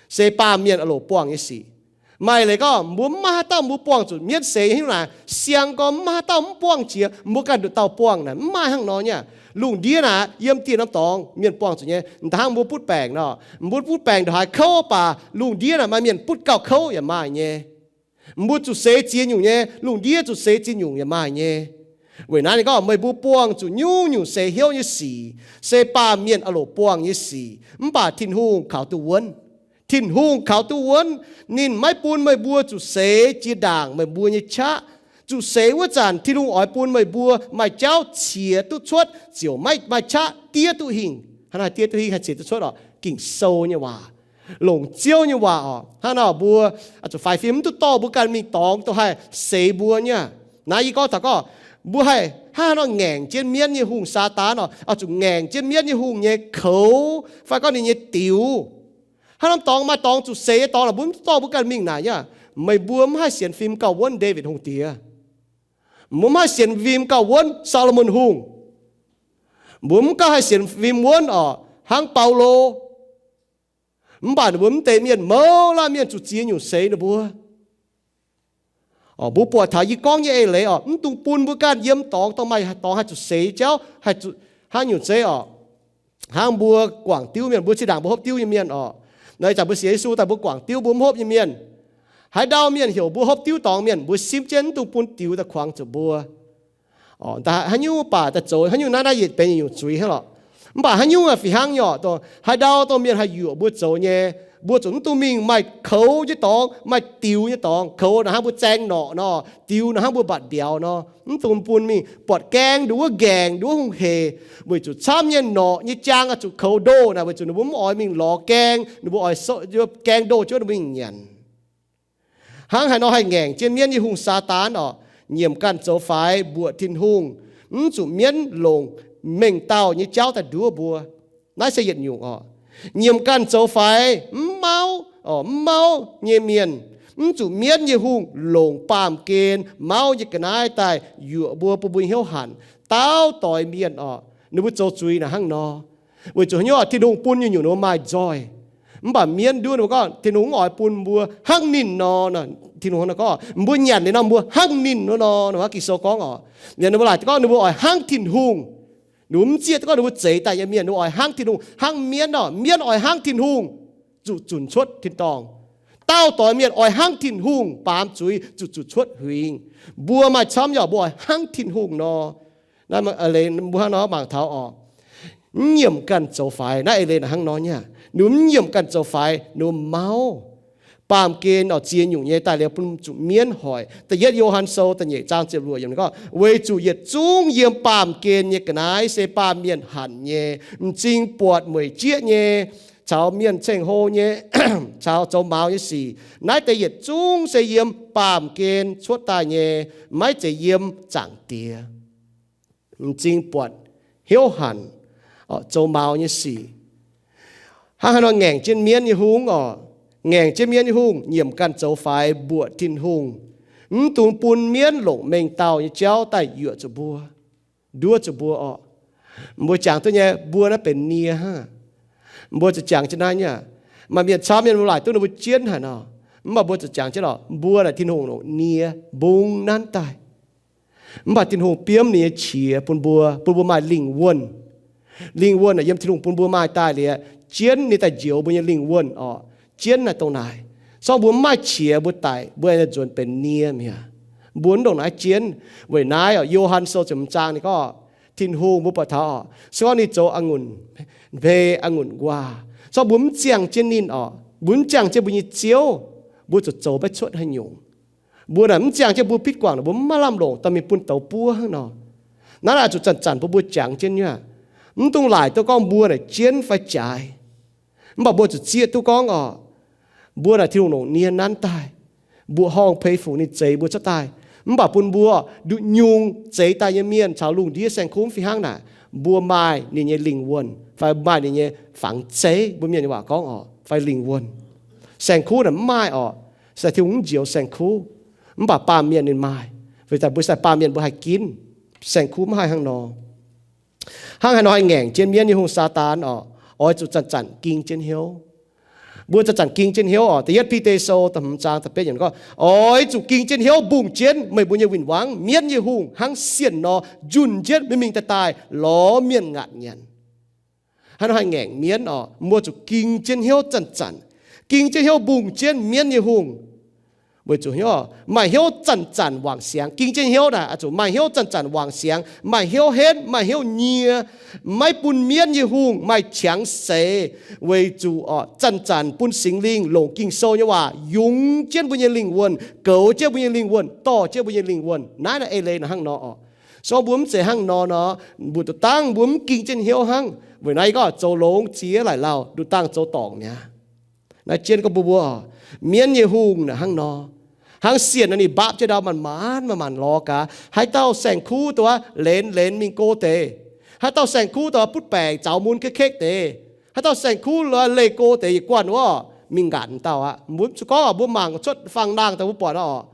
se baamh mienh aah loc buangh nyei sic. Maaih leiz gorngv mbuo mv maaih haaix dauh mbuo buangh zuqc mienv seix hnyouv naaic, siang gorngv mv maaih haaix dauh mv buangh jiex, mbuo ganh nduqc dauh buangh naaic, mv maaih hnangv nor nyei. Lungh ndiev naaic yiem dieh norm dorngx mienh buangh zuqc nyei. Mv daaih hnangv mbuo butv baengc nor, mbuo butv baengc ndongc haaix kouv baac lungh ndiev naaic maaih mienh butv gauh kouv yaac maaih nyei. Mbuo zuqc seix ziex nyungc nyei, lungh ndiev zuqc seix ziex nyungc yaac maaih nyei. Weic naaiv ninh gorngv meih mbuo buangh zuqc nyungc-nyungc seix hnyouv nyei sic, se baamh mienh aah loc buangh nyei sic, mv baac Tin-Hungh kaux duqv wuonv. Tin-Hungh kaux duqv wuonv. Ninh maiv bun meih mbuo zuqc seix jiex ndaangc meih mbuo nyei qaqv. Zuqc seix wuov zanc Tin-Hungh oix bun meih mbuo maaih jauv qiex duqv cuotv, ziouc maiv maaih qaqv diev duqv hingh. Hnangv naaiv diev duqv hingh haih qiex duqv cuotv orqc? Ging-Sou nyei waac, longc Ziouv nyei waac orqc. Hnangv naaiv mbuo zuqc faix fim, mv duqv dorh mbuo ganh mingh dorngx dongh haih seix mbuo nyei. Naaiv yie gorngv taux gorngv mbuo haih hnangv haaix nor ngaengc jienv mienv nyei hungh, Saadaan orqc, oix zuqc ngaengc jienv mienv nyei hungh nyei koux fai gorngv ninh nyei diux. Haaix norm dorngx maaih dorngx zuqc seix nyei dorngx lorqc, mbuo mv dorh mbuo ganh mingh naaic nyei. Meih mbuo mv haih sienx fim gauh wuonv Ndaawitv Hungh diex. Mbuo mv haih sienx fim gauh wuonv Saa^lo^morn Hungh. Mbuo mv gauh haih sienx fim wuonv orqc, hnangv Baulo. Mv baac ninh mbuo mv deix mienh mouz laanh mienh zuqc ziex nyungc seix ninh mbuo. Orqc, mbuo buatc taux yie gorngv nyei eix leiz orqc, mv dungx bun mbuo ganh yiem dorngx dongh maaih dorngx haih zuqc seix jauv, haih zuqc hnangv nyungc zeiv orqc. Hnangv mbuo guangc diuv mienh, mbuo zinh ndaangc mbuo hopv diuv nyei mienh orqc. Naaiv zanc mbuo sienx Yesu daaih mbuo guangc diuv mbuo mv hopv nyei mienh. Haaix ndau mienh heuc mbuo hopv diuv dorngx mienh, mbuo simv jienv mv dungx bun diux daaih kuangx zuqc mbuo. Orqc, haaix nyungc baac daaih zoux haaix nyungc naaiv, naaiv yietc benx yietc nyungc zuiz hnangv lorqc. Mv baac haaix nyungc fih hnangv nyei orqc, dongh haaix ndau dongh mienh haih yuoqc mbuo zoux nyei, mbuo zuqc mv dungx mingh maaih koux nyei dorngx, maaih diux nyei dorngx. Koux naaic hnangv mbuo zaeng norqc nor, diux naaic hnangv mbuo mbatc mbiauz nor. Mv dungx bun mingh buatc gaeng nduov wuov nqaengc nduov wuov hungh hec, weic zuqc camv nyei norqc nyei jaang oix zuqc koux ndoh naaic, weic zuqc ninh mbuo mv oix mingh lorz gaeng, ninh mbuo oix gaeng ndoh jienv ninh mbuo mingh nyanc. Hnangv haaix nor haih ngaengc jienv mienv nyei hungh, Saadaan orqc, nyiemc ganh zoux faix mbuoqc Tin-Hungh, mv zuqc mienv longc mengh dauh nyei jauv daaih nduov mbuo. Naaiv se yietc nyungc orqc. Nyiemc ganh zoux faix mv mauv, orqc, mv mauv nyei mienh, mv zuqc mienv nyei hungh longc baamh gen mauv nyei ga'naaiv daaih yuoqc mbuo, bun mbuo hnyouv hanc. Daauv doix mienh orqc, ninh mbuo zoux zuiz naaic hnangv nor. Weic zuqc haaix nyungc, Tin-Hungh bun nyungc-nyungc ninh mbuo maaih nzoih. Mv baac mienv nduov ninh mbuo gorngv Tin-Hungh mv oix bun mbuo hnangv ninh nor. Tin-Hungh gorngv, mbuo nyanc liuz nor mbuo hnangv ninh nor, nor, nor, Ging-Sou gorngv orqc. Ninh mbuo laaic gorngv ninh mbuo oix hnangv Tin-Hungh. Ninh mbuo mv zieqv duqv gorngv ninh mbuo zeix daaih nyei mienh, ninh mbuo oix hnangv Tin-Hungh, hnangv mienv orqc. Mienv oix hnangv Tin-Hungh zuqc zunc cuotv tin-dorngh. Daauv doix mienh oix hnangv Tin-Hungh baamz zuiz zuqc zunc cuotv huingx. Mbuo maaih camv nyei orqc, mbuo oix hnangv Tin-Hungh nor. Naaiv mbuo hnangv nor mangc taux orqc, mv nyiemc ganh zoux faix. Naaiv eix leiz naaic hnangv nor nyei aqv. Ninh mbuo mv nyiemc ganh zoux faix, ninh mbuo mauv. Baamh gen orqc, ziex nyungc nyei daaih liuz bun zuqc mienv hoic. Da'yietv Yo^han Sou da'nyeic zaang ziepc luoqc yiemc gorngv, weic zuqc yietc zungv yiem baamh gen nyei ga'naaiv se baamh mienh hanc nyei, m'zing buatc mueic jieqv nyei, caux mienh ceng-hlo nyei, caux zoux maux nyei sic. Naaiv deix yietc zungv se yiem baamh gen cuotv daaih nyei, maiv zeiz yiem Zaangc Diex. M'zing buatc, hnyouv hanc, zoux maux nyei sic. Hnangv haaix nor ngaengc jienv mienv nyei hungh orqc? Ngaengc jienv mienv nyei hungh nyiemc ganh zoux faix mbuoqc Tin-Hungh, mv dungx bun mienv longc mengh dauh nyei jauv daaih yuoqc zuqc mbuo, nduov zuqc mbuo orqc. Mbuo jangx duqv nyei, mbuo naaiv benx nie hnangv. Mbuo zuqc jangx jienv naaiv nyei aqv. Maaih mienh camv mienh mbuo laaic duqv ninh mbuo jienv haic nor. Mv baac mbuo zuqc jangx jienv orqc, mbuo naaic Tin-Hungh longc nie mbungx nanv daaih. Mv baac Tin-Hungh biomv ninh nyei qiex bun mbuo, bun mbuo maaih lingh wuonh. Lingh wuonh naaic yiem Tin-Hungh bun mbuo maaih daaih liuz, jienv ninh daaih njoux mbuo nyei lingh wuonh orqc. Jienv naaic dongh naaic. Sorng mbuo mv maaih qiex mbuo daic, mbuo aengx nzuonx benx nie mi'aqv. Mbuo mv ndongc naaiv jienv. Weic naaiv orqc, Yo^han Sou ziepc hmz zaang ninh gorngv, Tin-Hungh mbuo buatc taux orqc, se gorngv ninh zoux a'ngunc hmei a'ngunc nquaah, sorng mbuo mv ziangh jienv ninh orqc, mbuo mv ziangh jienv mbuo nyei Ziouv, mbuo zuqc zoux maiv cuotv haaix nyungc. Mbuo naaic mv ziangh jienv mbuo pitv guangc, mbuo mv maaih lamh longc dorh mingh bun douz buov hnangv nor. Naaiv naaic zuqc zanc-zanc bun mbuo jangx jienv nyei aqv. Mv dungx laaic duqv gorngv mbuo naaic jienv fai jaaix. Mv baac mbuo zuqc zieqv duqv gorngv orqc, mbuo naaic Tin-Hungh longc nie nanv daaih, mbuoqc horngh peix fungc ninh zeix mbuo cuotv daaih. Mv baac bun mbuo nduqc nyungc zeix daaih nyei mienh caux lungh ndiev saeng-kuv mv fih hnangv naaic, mbuo maaih ninh nyei lingh wuonh fai maaih ninh nyei fangx zeiv, mbuo mienh nyei waac gorngv orqc, fai lingh wuonh. Saeng-kuv naaic mv maaih orqc, se Tin-Hungh mv njoux saeng-kuv. Mv baac baamh mienh ninh maaih, weic zuqc mbuo se baamh mienh mbuo haih ginv, saeng-kuv mv haih hnangv nor. Hnangv haaix nor haih ngaengc jienv mienv nyei hungh, Saadaan orqc, oix zuqc zanc-zanc ging jienv hnyouv. Mbuo zanc-zanc ging jienv hnyouv orqc. Da'yietv Bide Sou da'hmz zaang da'betv yiemc gorngv, oix zuqc ging jienv hnyouv mbungh jienv meih mbuo nyei win-wangv, mienv nyei hungh, hnangv sienh nor njunh jienv mingh mingh daaih daaih lorz mienh ngaatc nyanc. Hnangv nor haih ngaengc mienv orqc, mbuo zuqc ging jienv hnyouv zanc-zanc. Ging jienv hnyouv mbungh jienv mienv nyei hungh. Weic zuqc hnyouv, maaih hnyouv zanc-zanc wangc siangx. Ging jienv hnyouv naaic oix zuqc maaih hnyouv zanc-zanc wangc siangx, maaih hnyouv henv, maaih hnyouv nyie, maiv bun mienv nyei hungh maaih qangx seix. Weic zuqc orqc, zanc-zanc bun Singx Lingh longc Ging-Sou nyei waac yungz jienv mbuo nyei lingh wuonh, goux jienv mbuo nyei lingh wuonh, dorh jienv mbuo nyei lingh wuonh. Naaiv naaic eix leiz naaic hnangv nor orqc. Se gorngv mbuo mv zeiz hnangv nor nor, mbuo duqv dangh mbuo mv ging jienv hnyouv hnangv. Weic naaiv yie gorngv zoux longx ziex laaic lauh, duqv dangh zoux dorngc mi'aqv. Naaiv jienv gorngv mbuo mbuo orqc, mienv nyei hungh naaic hnangv nor. Hnangv sienh nor ninh mbaapv jienv ndau manc-manc manc-manc lorz gaax. Haaix dauh saeng-kuv dongh wuov lenz lenz mingh go deix, haaix dauh saeng-kuv dongh wuov butv baengc zaux mun kekv-kekv deix, haaix dauh saeng-kuv leih go deix yietc guanh wuov, mingh ngaatc dauh aqv. Mbuo zuqc gorngv oc, mbuo mangc cuotv fangx-nangh daaih mbuo buatc oc,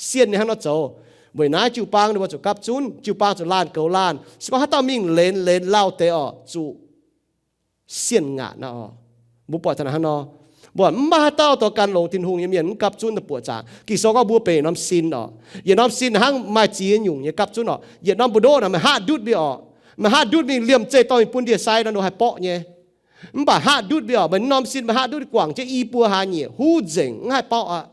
sienh ninh hnangv nor zoux. Weic naaiv jiu-baang ninh mbuo zuqc gapv zunv, jiu-baang zuqc laanh goux laanh. Se gorngv haaix dauh mingh lenz lenz lauh deix oc, zuqc sienh ngaatc nor. Mbuo buatc taux hnangv nor, mbuo mv maaih haaix dauh dorh gan longx Tin-Hungh nyei mienh mv gapv zunv daaih buoqc zaangc. Ging-Sou gorngv mbuo benx norm sin oc. Yietc norm sin hnangv maaih ziex nyungc nyei gapv zunv oc. Yietc norm mbu'ndoqv naaic meih haav ndutv mingh oc. Meih haav ndutv mingh liemh zeih dorh mingh bun ndie-sai nor, ninh haih borqv nyei. Mv baac haav ndutv mingh oc, meih norm sin meih haav ndutv guangc jienv i buo hlaax nyieqc huv nzengc mv haih borqv aqv.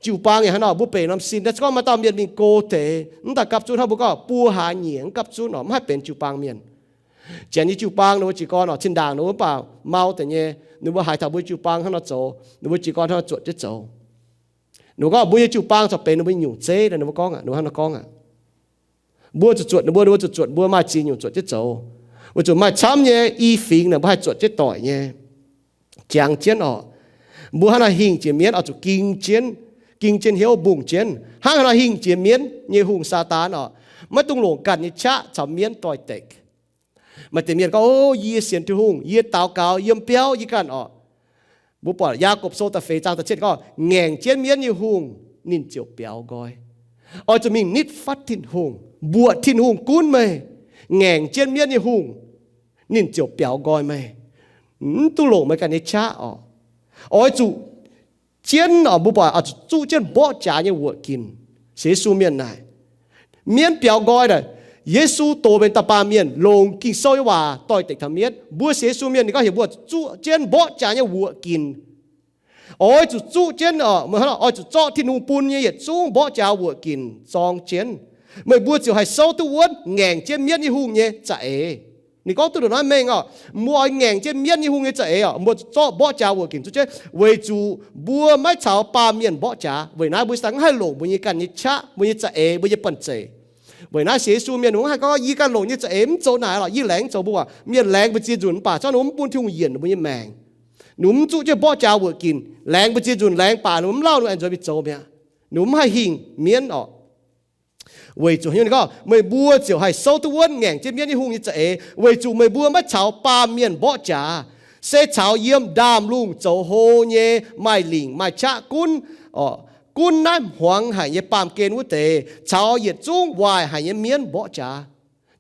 Jiu-baang yaac hnangv nor, mbuo benx norm sin, se gorngv maaih dauh mienh mingh go deix mv daaih gapv zunv hnangv mbuo gorngv buo hlaax nyieqc mv gapv zunv oc, mv haih benx jiu-baang mienh. Janx nyei jiu-baang ninh mbuo jiez gorn oc, zinh ndaangc ninh mbuo mv baac mau deix nyei, ninh mbuo haiz taux mbuo jiu-baang hnangv nor zoux, ninh mbuo jiez gorn hnangv nor zuotc jienv zoux. Ninh mbuo gorngv mbuo nyei jiu-baang corc benx ninh mbuo nyei nyungc zeiv, ninh mbuo gorngv aqv, ninh mbuo hnangv nor gorngv aqv. Mbuo zuqc zuotc ninh mbuo, ninh mbuo zuqc zuotc mbuo, maaih ziex nyungc zuotc jienv zoux. Weic zuqc maaih camv nyei i fingx naaic mbuo haih zuotc jienv doic nyei. Jangx jienv oc, mbuo hnangv haaix nor hingh jiex mienv oix zuqc ging jienv, ging jienv hnyouv mbungh jienv. Hnangv haaix nor hingh jiex mienv nyei hungh, Saadaan oc, maiv dungx longc ganh nyei qaqv caux mienv doix-dekc. Maaih deix mienh gorngv, O, yie sienx Tin-Hungh, yie daux gaux yiem biauv yie ganh oc. Mbuo buatc Yaagorpc Sou da'feix zaang da'cietv gorngv, Ngaengc jienv mienv nyei hungh, ninh ziouc biaux nqoi. Oix zuqc mingh nitv fatv Tin-Hungh, mbuoqc Tin-Hungh gunv meih. Ngaengc jienv mienv nyei hungh, ninh ziouc biaux nqoi meih. Mv duqv longc meih ganh nyei qaqv oc. Oix zuqc jienv oc, mbuo buatc oix zuqc zuqv jienv mborqv jaax nyei wuoqc ginc. Sienx Yesu mienh naaic, mienv biaux nqoi naaic, Yesu dox mbenc dauh baamh mienh longc Ging-Sou nyei waac doix-dekc taux mienv. Mbuo sienx Yesu mienh ninh gorngv heuc mbuo zuqc zuqv jienv mborqv jaax nyei wuoqc ginc. Oix zuqc zuqv jienv oc, oix zuqc zorqv Tin-Hungh bun nyei yietc zungv mborqv jaax wuoqc ginc zorng jienv. Meih mbuo ziouc haih souv duqv wuonv ngaengc jienv mienv nyei hungh nyei za'eix. Ninh gorngv duqv ndongc naaiv mengh oc, mbuo oix ngaengc jienv mienv nyei hungh nyei za'eix oc, mbuo zuqc zorqv mborqv jaax wuoqc ginc zuqv jienv, weic zuqc mbuo maiv caux baamh mienh mborqv jaax. Weic naaiv mbuo mv haih longc mbuo nyei ganh nyei qaqv, mbuo nyei za'eix, mbuo nyei banh zeic. Weic naaiv sienx Yesu mienh mv haih gorngv, Yie ganh longc nyei za'eix mv zoux naaic lorqc, yie laengz mv zoux. Mbuo mienh laengz mbu'ziex nzunc mv baac zorqv ninh mv bun Tin-Hungh yienc ninh mbuo nyei maengc. Ninh mv zuqv jienv mborqv jaax wuoqc ginc. Laengz mbu'ziex nzunc laengz baac ninh mv lauh ninh aengx nzuonx mingh zoux mi'aqv. Ninh mv haih hingh mienv oc. Weic zuqc gorngv, meih mbuo ziouc haih souv duqv wuonv ngaengc jienv mienv nyei hungh nyei za'eix, weic zuqc meih mbuo maiv caux baamh mienh mborqv jaax, se caux yiem ndaamv-lungh zoux hlo nyei maaih lingc maaih qaqv gunv, gunv naaiv hmuangx haic nyei baamh gen wuov deix, caux yietc zungv waaic haic nyei mienv mborqv jaax.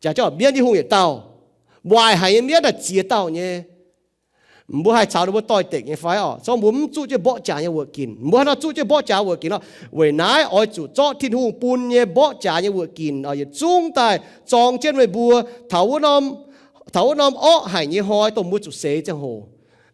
Jaax mienv nyei hungh yietc dauh, waaic haic nyei mienv naaic ziex dauh nyei. Mbuo haih caux ninh mbuo doix-dekc nyei fai oc? Zorqv mbuo mv zuqv jienv mborqv jaax nyei wuoqc ginc. Mbuo haaix nor zuqv jienv mborqv jaax wuoqc ginc nor? Weic naaiv oix zuqc zorqv Tin-Hungh bun nyei mborqv jaax nyei wuoqc ginc oc, yietc zungv daaih zorng jienv meih mbuo taux wuov norm, taux wuov norm orqv haic nyei hnoi dongh mbuo zuqc seix ziangh hoc.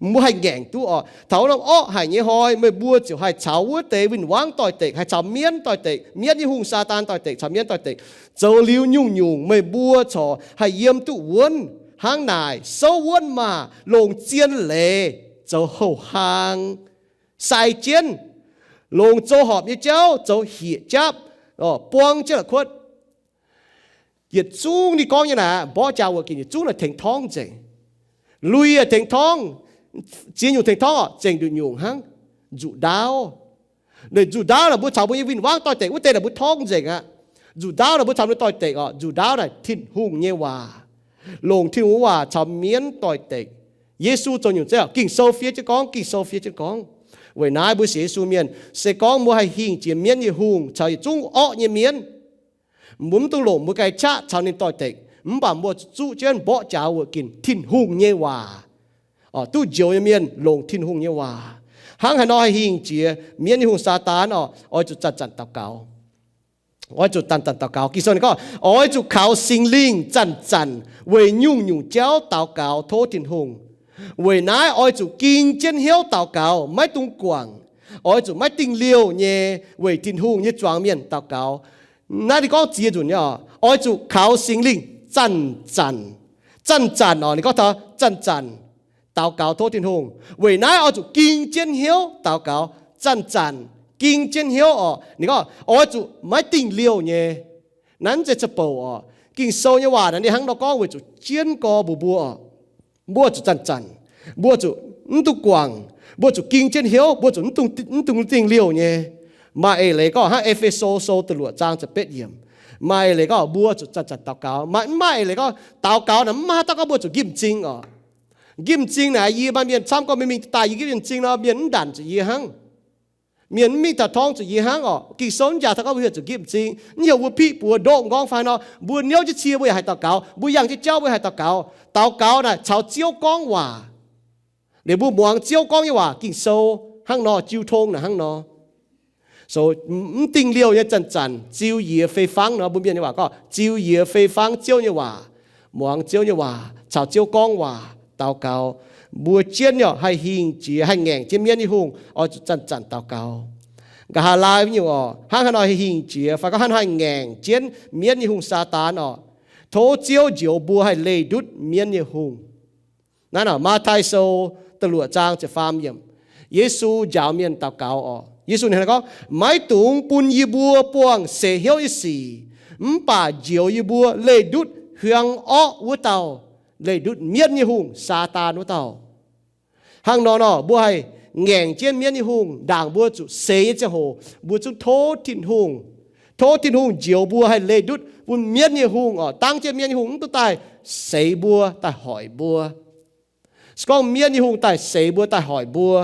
Mbuo haih ngaengc duqv oc. Taux wuov norm orqv haic nyei hnoi meih mbuo ziouc haih caux wuov deix win-wangv doix-dekc, haih caux mienv doix-dekc, mienv nyei hungh Saadaan doix-dekc, caux mienv doix-dekc. Zoux liuz nyungc-nyungc meih mbuo corc haih yiem duqv wuonv. Hnangv naaic souv wuonv maah! Longc zien leiz zoux houh hlaang, sai jienv, longc zoux horpc nyei jauv zoux hieqc japv, buang jienv la'kuotv. Yietc zungv ninh gorngv nyei naaic, mborqv jaax wuoqc ginc yietc zungv naaic tengx torngv nzengc. Lui yaac tengx torngv, ziex nyungc tengx torngv oc, zengc nduqc nyungc hnangv. Nzuqc ndaauv. Nzuqc ndaauv naaic mbuo caux mbuo nyei win-wangv doix-dekc wuov deix naaic mbuo torngv nzengc aqv. Nzuqc ndaauv naaic mbuo caux mbuo doix-dekc oc. Nzuqc ndaauv naaic Tin-Hungh nyei waac. Longc Tin-Hungh waac caux mienv doix-dekc. Yesu zoux nyungc zeiv oc, Ging-Sou fiev jienv gorngv, Ging-Sou fiev jienv gorngv. Weic naaiv mbuo sienx Yesu mienh, se gorngv mbuo haih hingh jiex mienv nyei hungh caux yietc zungv orqv nyei mienv, mbuo mv dungx longc mbuo ganh qaqv caux ninh doix-dekc, mv baac mbuo zuqc zuqv jienv mborqv jaax wuoqc ginc Tin-Hungh nyei waac. Duqv njoux nyei mienh longc Tin-Hungh nyei waac. Hnangv haaix nor haih hingh jiex mienv nyei hungh Saadaan oc? Oix zuqc zanc-zanc daux gaux. Oix zuqc zanc-zanc daux gaux. Ging-Sou ninh gorngv, oix zuqc kaux Singx Lingh zanc-zanc weic nyungc-nyungc jauv daux gaux tov Tin-Hungh. Weic naaiv oix zuqc ging jienv hnyouv daux gaux, maiv dungx guangc. Oix zuqc maiv dingh liouh nyei weic Tin-Hungh nyei zuangx mienh daux gaux. Naaiv ninh gorngv ziex nzunc nyei oc. Oix zuqc kaux Singx Lingh zanc-zanc. Zanc-zanc oc, ninh gorngv taux zanc-zanc daux gaux tov Tin-Hungh. Weic naaiv oix zuqc ging jienv hnyouv daux gaux zanc-zanc. Ging jienv hnyouv oc, ninh gorngv oix zuqc maiv dingh liouh nyei. Naaiv mv zeiz za'bouc oc. Ging-Sou nyei waac naaiv ninh hnangv nor gorngv weic zuqc jienv gorx mbuox mbuo oc, mbuo zuqc zanc-zanc, mbuo zuqc mv dungx guangc, mbuo zuqc ging jienv hnyouv, mbuo zuqc mv dungx dingh liouh nyei. Maaih eix leiz gorngv hnangv E^fe^so Sou da'luoqc zaang ziepc betv yiemc. Maaih eix leiz gorngv mbuo zuqc zanc-zanc daux gaux. Maaih, maaih eix leiz gorngv daux gaux naaic mv maaih haaix dauh gorngv mbuo zuqc nqimh m'zing oc. M'nqipv m'zing naaic yie, maaih mienh camv gorngv mingh mingh daaih yie m'nqipv m'zing nor, mienh mv ndanc zuqc yie hnangv. Mienh mv mingh taux torngv zuqc yie hnangv orqc. Ging-Sou mv jaax taux gorngv mbuo heuc zuqc m'nqipv m'zing, mv heuc mbuo piqv buoz ndoqv m'nqorngv fai nor, mbuo niouv jienv cie mbuo yaac haih daux gaux, mbuo yangh jienv jauv mbuo haih daux gaux. Daux gaux naaic caux Ziouv gorngv waac. Liuz mbuo muangx Ziouv gorngv nyei waac, Ging-Sou hnangv nor, jiu tong naaic hnangv nor. So, mv dingh liouh nyei zanc-zanc ziux yie fei fangv nor, mbuo mienh nyei waac gorngv ziux yie fei fangv Ziouv nyei waac, muangx Ziouv nyei waac, caux Ziouv gorngv waac, daux gaux. Mbuo jienv nyei haih hingh jiex, haih ngaengc jienv mienv nyei hungh, oix zuqc zanc-zanc daux gaux. Nqa'haav laai nyungc orqc, hnangv haaix nor haih hingh jiex fai gorngv hnangv haaix nor haih ngaengc jienv mienv nyei hungh Saadaan orqc? Tov Ziouv njoux mbuo haih leih ndutv mienv nyei hungh. Naaiv nor Matv^taai Sou da'luoqc zaang ziepc faam yiemc, Yesu njaaux mienh daux gaux orqc. Yesu ninh gorngv, maiv dungx bun yie mbuo buangh seix hnyouv nyei sic, mv baac njoux yie mbuo leih ndutv hiuang orqv wuov dauh, leih ndutv mienv nyei hungh, Saadaan wuov dauh. Hnangv nor nor, mbuo haih ngaengc jienv mienv nyei hungh, ndaangc mbuo zuqc seix nyei ziangh hoc, mbuo zungv tov Tin-Hungh. Tov Tin-Hungh njoux mbuo haih leih ndutv bun mienv nyei hungh orqc. Dangv jienv mienv nyei hungh mv duqv daaih seix mbuo, daaih hoic mbuo. Se gorngv mienv nyei hungh daaih seix mbuo, daaih hoic mbuo,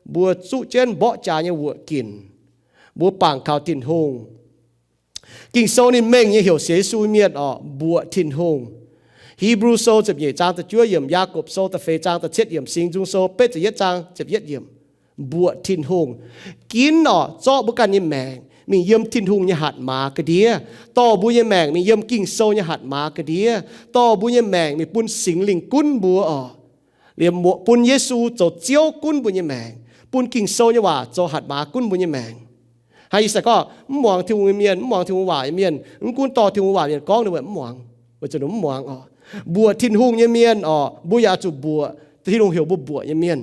mbuo zuqv jienv mborqv jaax nyei wuoqc ginc. Mbuo bangc kaux Tin-Hungh. Ging-Sou ninh mengh nyei heuc sienx Yesu mienh orqc, mbuoqc Tin-Hungh. Hipv^lu Sou ziepc nyeic zaang da'juov yiemc, Yaagorpc Sou da'feix zaang da'cietv yiemc, Singx Nzung Sou betv ziepc yietv zaang ziepc yietv yiemc. Mbuoqc Tin-Hungh. Ginv orqc, zorqv mbuo ganh nyei maengc mingh yiem Tin-Hungh nyei hatc maaz ga'ndiev. Dorh mbuo nyei maengc mingh yiem Ging-Sou nyei hatc maaz ga'ndiev. Dorh mbuo nyei maengc mingh bun Singx Lingh gunv mbuo orqc. Liemh muoqc bun Yesu zoux Ziouv gunv mbuo nyei maengc, bun Ging-Sou nyei waac zoux hatc maaz gunv mbuo nyei maengc. Hnangv ih zanc gorngv mv muangx Tin-Hungh nyei mienh, mv muangx Tin-Hungh waac nyei mienh, mv gunv dorh Tin-Hungh waac mienh gorngv ninh mbuo mv muangx, weic zuqc ninh mv muangx orqc. Mbuoqc Tin-Hungh nyei mienh orqc, mbuo yaac oix zuqc mbuoqc Tin-Hungh heuc mbuo mbuoqc nyei mienh.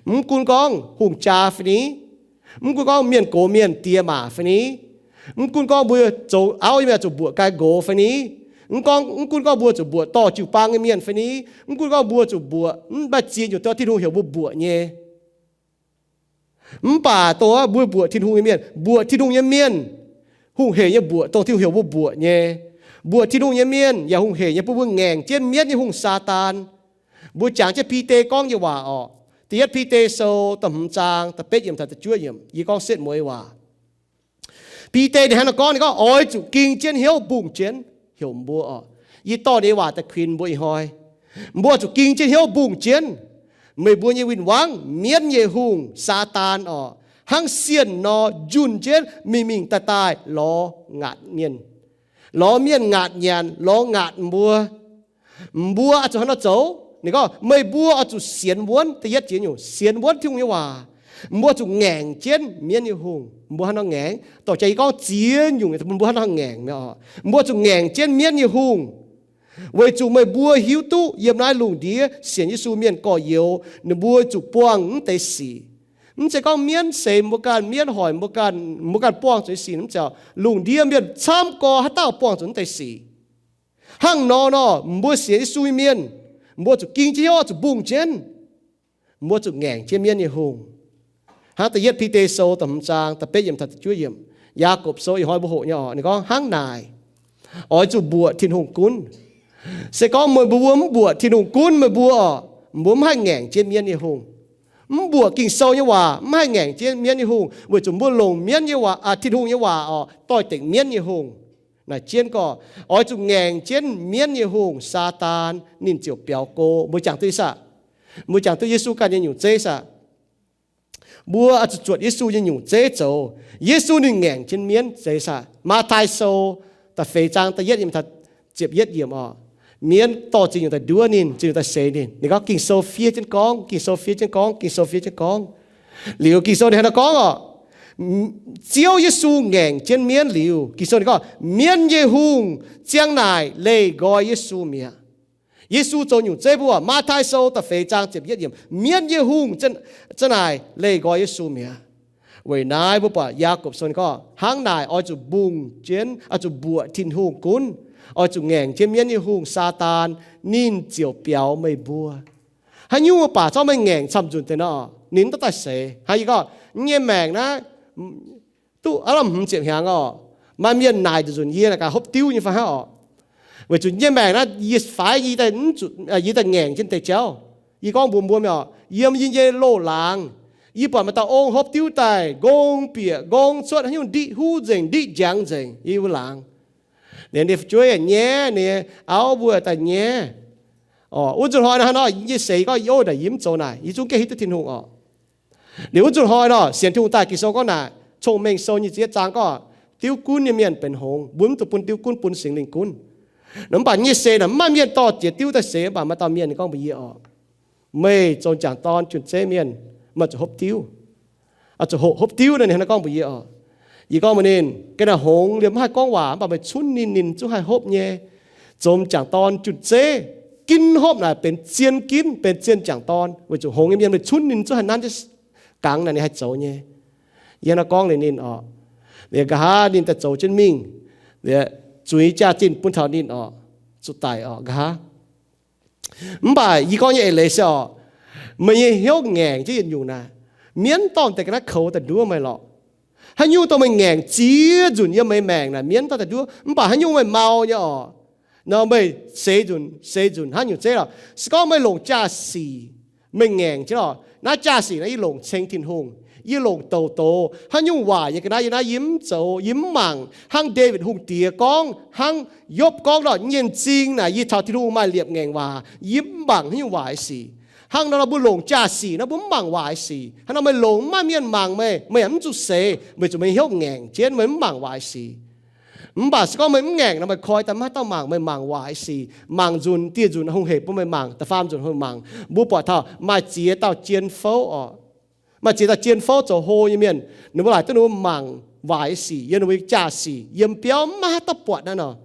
Mv gunv gorngv hungh jaa fai ni, mv gunv gorngv mienh gox mienh diex maac fai ni, mv gunv gorngv mbuo zoux auv nyei mienh zuqc mbuoqc gai nqox fai ni, mv gunv gorngv mbuo zuqc mbuoqc dorh jiu-baang nyei mienh fai ni, mv gunv gorngv mbuo zuqc mbuoqc mv maaih ziex nyungc dorh Tin-Hungh heuc mbuo mbuoqc nyei. Mv baac dongh mbuo mbuoqc Tin-Hungh nyei mienh, mbuoqc Tin-Hungh nyei mienh hungh heic nyei mbuoqc dongh Tin-Hungh heuc mbuo mbuoqc nyei. Mbuoqc Tin-Hungh nyei mienh yaac hungh heic nyei bun mbuo ngaengc jienv mienv nyei hungh, Saadaan. Mbuo jangx jienv Bide gorngv nyei waac orqc. Da'yietv Bide Sou da'hmz zaang da'betv yiemc taux da'juov yiemc, yie gorngv setv mueiz waac. Bide ninh hnangv naaiv gorngv, ninh gorngv, oix zuqc ging jienv hnyouv mbungh jienv, heuc mbuo orqc. Yie dorh nyei waac daaih kuinx mbuo ih hnoi. Mbuo zuqc ging jienv hnyouv mbungh jienv meih mbuo nyei win-wangv, mienv nyei hungh, Saadaan orqc, hnangv sienh nor njunh jienv mingh mingh daaih daaih lorz ngaatc mienh, lorz mienh ngaatc nyanc, lorz ngaatc mbuo. Mbuo oix zuqc hnangv nor zoux. Ninh gorngv, meih mbuo oix zuqc sienx wuonv, da'yietv jiex nyungc, sienx wuonv Tin-Hungh nyei waac. Mbuo zuqc ngaengc jienv mienv nyei hungh. Mbuo hnangv nor ngaengc, dorh jaax yie gorngv ziex nyungc, mbuo hnangv nor ngaengc mi'aqv. Mbuo zuqc ngaengc jienv mienv nyei hungh, weic zuqc meih mbuo hiuv duqv yiem naaiv lungh ndiev sienx Yesu mienh gorx-youz, ninh mbuo zuqc buangh mv deix sic. Mv zeiz gorngv mienv seix mbuo ganh, mienv hoic mbuo ganh, mbuo ganh buangh zuqc nyei sic, mv zeiz. Lungh ndiev mienh camv gorx haaix dauh buangh zuqc mv deix sic. Hnangv nor nor, mbuo sienx Yesu nyei mienh, mbuo zuqc ging jienv hnyouv, zuqc mbungh jienv. Mbuo zuqc ngaengc jienv mienv nyei hungh. Hnangv da'yietv Bide Sou da'hmz zaang da'betv yiemc taux da'juov yiemc, Yaagorpc Sou ih hnoi mbuo hoqc nyei orqc, ninh gorngv hnangv naaic, oix zuqc mbuoqc Tin-Hungh gunv. Se gorngv meih mbuo mv mbuoqc Tin-Hungh gunv meih mbuo orqc, mbuo mv haih ngaengc jienv mienv nyei hungh. Mv mbuoqc Ging-Sou nyei waac, mv haih ngaengc jienv mienv nyei hungh, weic zuqc mbuo longc mienv nyei waac, aa, Tin-Hungh nyei waac orqc, doix-dekc mienv nyei hungh. Naaic jienv gorngv, oix zuqc ngaengc jienv mienv nyei hungh, Saadaan, ninh ziouc biaux go. Mbuo jangx duqv saah? Mbuo jangx duqv Yesu ganh nyei nyungc zeiv saah? Mbuo oix zuqc zuotc Yesu nyei nyungc zeiv zoux. Yesu ninh ngaengc jienv mienv zeiz saah? Matv^taai Sou da'feix zaang da'yietv yiemc taux ziepc yietv yiemc orqc. Mienv dorh ziex nyungc daaih nduov ninh, ziex nyungc daaih seix ninh. Ninh gorngv Ging-Sou fiev jienv gorngv, Ging-Sou fiev jienv gorngv, Ging-Sou fiev jienv gorngv. Liuz Ging-Sou ninh hnangv nor gorngv orqc, Ziouv Yesu ngaengc jienv mienv liuz, Ging-Sou ninh gorngv, mienv nyei hungh ziang naaic leih nqoi Yesu mi'aqv. Yesu zoux nyungc zeiv mbuo, Matv^taai Sou da'feix zaang ziepc yietv yiemc, mienv nyei hungh ziang naaic leih nqoi Yesu mi'aqv. Weic naaiv mbuo buatc Yaagorpc Sou ninh gorngv, hnangv naaic oix zuqc mbungh jienv, oix zuqc mbuoqc Tin-Hungh gunv, oix zuqc ngaengc jienv mienv nyei hungh, Saadaan, ninh ziouc biaux meih mbuo. Haaix nyungc mbuo baac zorqv meih ngaengc camv-nzunc deix nor, ninh mv daaih seix. Hnangv yie gorngv, yie nyei maengc naaiv duqv aav lamh hmz ziepc hnyangx orqc. Maaih mienh naaic nzunc yie naaic gaax hopv diuv nyei fai hnangv orqc. Weic zuqc yie nyei maengc naaiv yie faix yie daaih, yie daaih ngaengc jienv deix jauv. Yie gorngv mbuox mbuo oc, yiem yie nyei loz-laangz, yie buatc maaih dauh ong hopv diuv daaih, nqong bieqc nqong cuotv, haaix nyungc ndiqv huv nzengc, ndiqv njangx nzengc, yie mbuo laangz. Ninh fu'jueiv nyaiv, ninh auv mbuo daaih nyaiv. Wuov nzunc hnoi naaic, hnangv nor yie nyei seix gorngv, yie ov, naaic yie mv zoux naaic, yie zungv gengh hiuv duqv Tin-Hungh oc. Liuz wuov nzunc hnoi nor, sienx Tin-Hungh daaih, Ging-Sou gorngv naaic, Cong-Mengh Sou nyei ziex zaang gorngv, diuv gunv nyei mienh benx hngongx, mbuo mv dungx bun diuv gunv, bun Singx Lingh gunv. Mv baac yie nyei seix naaic, maaih mienh dorh jiex diuv daaih seix, mv baac maaih dauh mienh ninh gorngv mbuox yie oc, meih zoux m'jangc dorn junh zeiv mienh, meih zuqc hopv diuv. Zuqc hoqc hopv diuv naaic, ninh hnangv naaiv gorngv mbuox yie oc. Yie gorngv mbuox ninh, ga'naaiv hngongx liemh mv haih gorngv waac, mv baac meih cunv ninh, ninh zungv haih hopv nyei. Zoux m'jangc dorn junh zeiv, ginv hopv naaic benx zien ginv, benx zien m'jangc dorn, weic zuqc hngongx nyei mienh meih cunv ninh zungv haih nanv jienv gangx naaic, ninh haih zoux nyei. Yie hnangv naaiv gorngv liuz ninh oc, liuz nqa'haav ninh daaih zoux jienv mingh, liuz zuiz jaax-zinh bun taux ninh oc, zuqc daic oc nqa'haav. Mv baac yie gorngv nyei eix leiz se oc, meih nyei hnyouv ngaengc jienv yietc nyungc naaic, mienv dorh deix ga'naaiv koux daaih nduov meih lorqc. Haaix nyungc dongh meih ngaengc ziex nzunc yiem meih maengc naaic, mienv dorh daaih nduov. Mv baac haaix nyungc meih mau nyei oc, nor meih seix nzunc seix nzunc hnangv nyungc zeiv lorqc. Se gorngv meih longc jaa-sic, meih ngaengc jienv lorqc, naaiv jaa-sic naaiv yie longc ceng Tin-Hungh, yie longc douc doz. Haaix nyungc waaic nyei ga'naaiv yiem naaiv yie mv zoux, yie mv mangc. Hnangv Ndaawitv Hungh Diex gorngv, hnangv Yopv gorngv lorqc, nyei m'zing naaic yie caux Tin-Hungh maaih liepc ngaengc waac, yie mv mangc haaix nyungc waaic sic. Hnangv nor mbuo longc jaa-sic naaiv mbuo mv mangc waaic sic. Hnangv nor meih longc mv maaih mienh mangc meih, meih yaac mv zuqc seix, weic zuqc meih hnyouv ngaengc jienv, meih mv mangc waaic sic. Mv baac se gorngv meih mv ngaengc nor, meih koi daaih maiv dauh mangc, meih mangc waaic sic. Mangc nzunc dieh nzunc hungh hec bun meih mangc, da'faam nzunc hungh mangc, mbuo buatc taux maaih ziex dauh jien fouv oc. Maaih ziex dauh jien fouv zoux hlo nyei mienh, ninh mbuo laaic duqv ninh mbuo mangc waaic sic yiem ninh mbuo jaa-sic yiem biauv maiv haaix dauh buatc naaiv nor.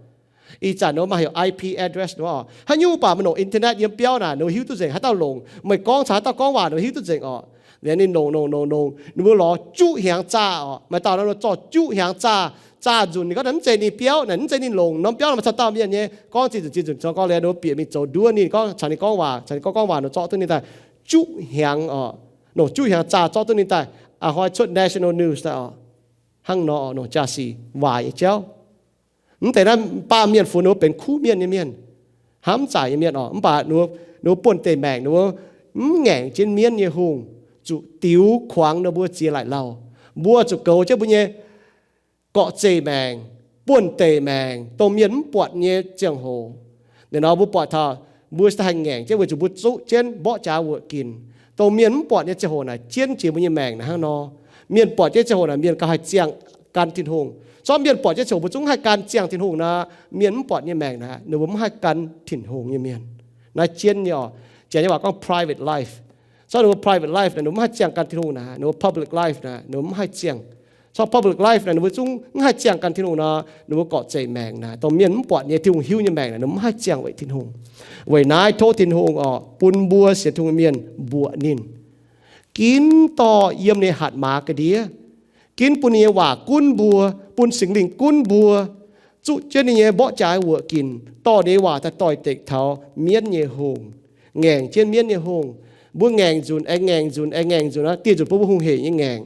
Ih zanc ninh mbuo maaih heuc I P address nor, haaix nyungc baac meih longc internet yiem biauv naaic, ninh mbuo hiuv duqv nzengc haaix dauh longc. Meih gorngv caux haaix dauh gorngv waac ninh mbuo hiuv duqv nzengc oc. Liuz ninh longc longc longc longc, ninh mbuo lorz juqv hnyangx zaah oc. Maaih dauh nor zorqv juqv hnyangx zaah, zaah nzunc ninh gorngv naaiv mv zeiz ninh biauv naaic, mv zeiz ninh longc norm biauv naaic, maaih caux dauh mienh nyei gorngv zinh nzunc zinh nzunc gorngv liuz ninh mbuo bieqc mingh zoux nduov ninh gorngv caux ninh gorngv waac, caux ninh gorngv gorngv waac, ninh zorqv duqv ninh daaih juqv hnyangx oc. Longc juqv hnyangx zaah zorqv duqv ninh daaih, a'hnoi cuotv national news daaih oc. Hnangv nor oc, longc jaa-sic waaic nyei jauv. Mv deix naaiv baamh mienh funx ninh mbuo benx kuv mienh nyei mienh, hnamv zaaic nyei mienh oc. Mv baac ninh mbuo buonh deix maengc ninh mbuo mv ngaengc jienv mienv nyei hungh, zuqc diux kuangx ninh mbuo ziex laaic lauh. Mbuo zuqc goux jienv mbuo nyei gorqv-zeih maengc, buonh deix maengc, dongh mienh mv buatc nyei ziangh hoc. Ninh nor mbuo buatc taux mbuo se haih ngaengc jienv weic zuqc mbuo zuqv jienv mborqv jaax wuoqc ginc. Dongh mienh mv buatc nyei ziangh hoc naaic jienv jiex mbuo nyei maengc naaic hnangv nor. Mienh buatc jienv ziangh hoc naaic mienh gauh haih ziangh gan Tin-Hungh. Zorqv mienh buatc jienv ziangh hoc mbuo zungv haih gan ziangh Tin-Hungh nor, mienh mv buatc nyei maengc naaic ninh mbuo mv haih gan Tin-Hungh nyei mienh. Naaiv jienv nyei oc. Janx nyei waac gorngv private life. Zorqv ninh mbuo private life naaic ninh mbuo mv haih ziangh gan Tin-Hungh naaic, ninh mbuo public life naaic ninh mbuo mv haih ziangh. Zorqv public life naaic ninh mbuo zungv mv haih ziangh gan Tin-Hungh nor, ninh mbuo gorqv-zeih maengc naaic dongh mienh mv buatc nyei Tin-Hungh hiuv nyei maengc naaic ninh mbuo mv haih ziangh weic Tin-Hungh. Weic naaiv tov Tin-Hungh oc, bun mbuo sienx Tin-Hungh mienh mbuoqc ninh. Ginv dorh yiem ninh hatc maaz ga'ndiev, ginv bun ninh nyei waac gunv mbuo, bun Singx Lingh gunv mbuo, zuqv jienv ninh nyei mborqv jaax wuoqc ginc, dorh ninh nyei waac daaih doix-dekc taux mienv nyei hungh, ngaengc jienv mienv nyei hungh. Mbuo ngaengc nzunc aengx ngaengc nzunc aengx ngaengc nzunc nor, dieh nzunc bun mbuo hungh hec nyei ngaengc.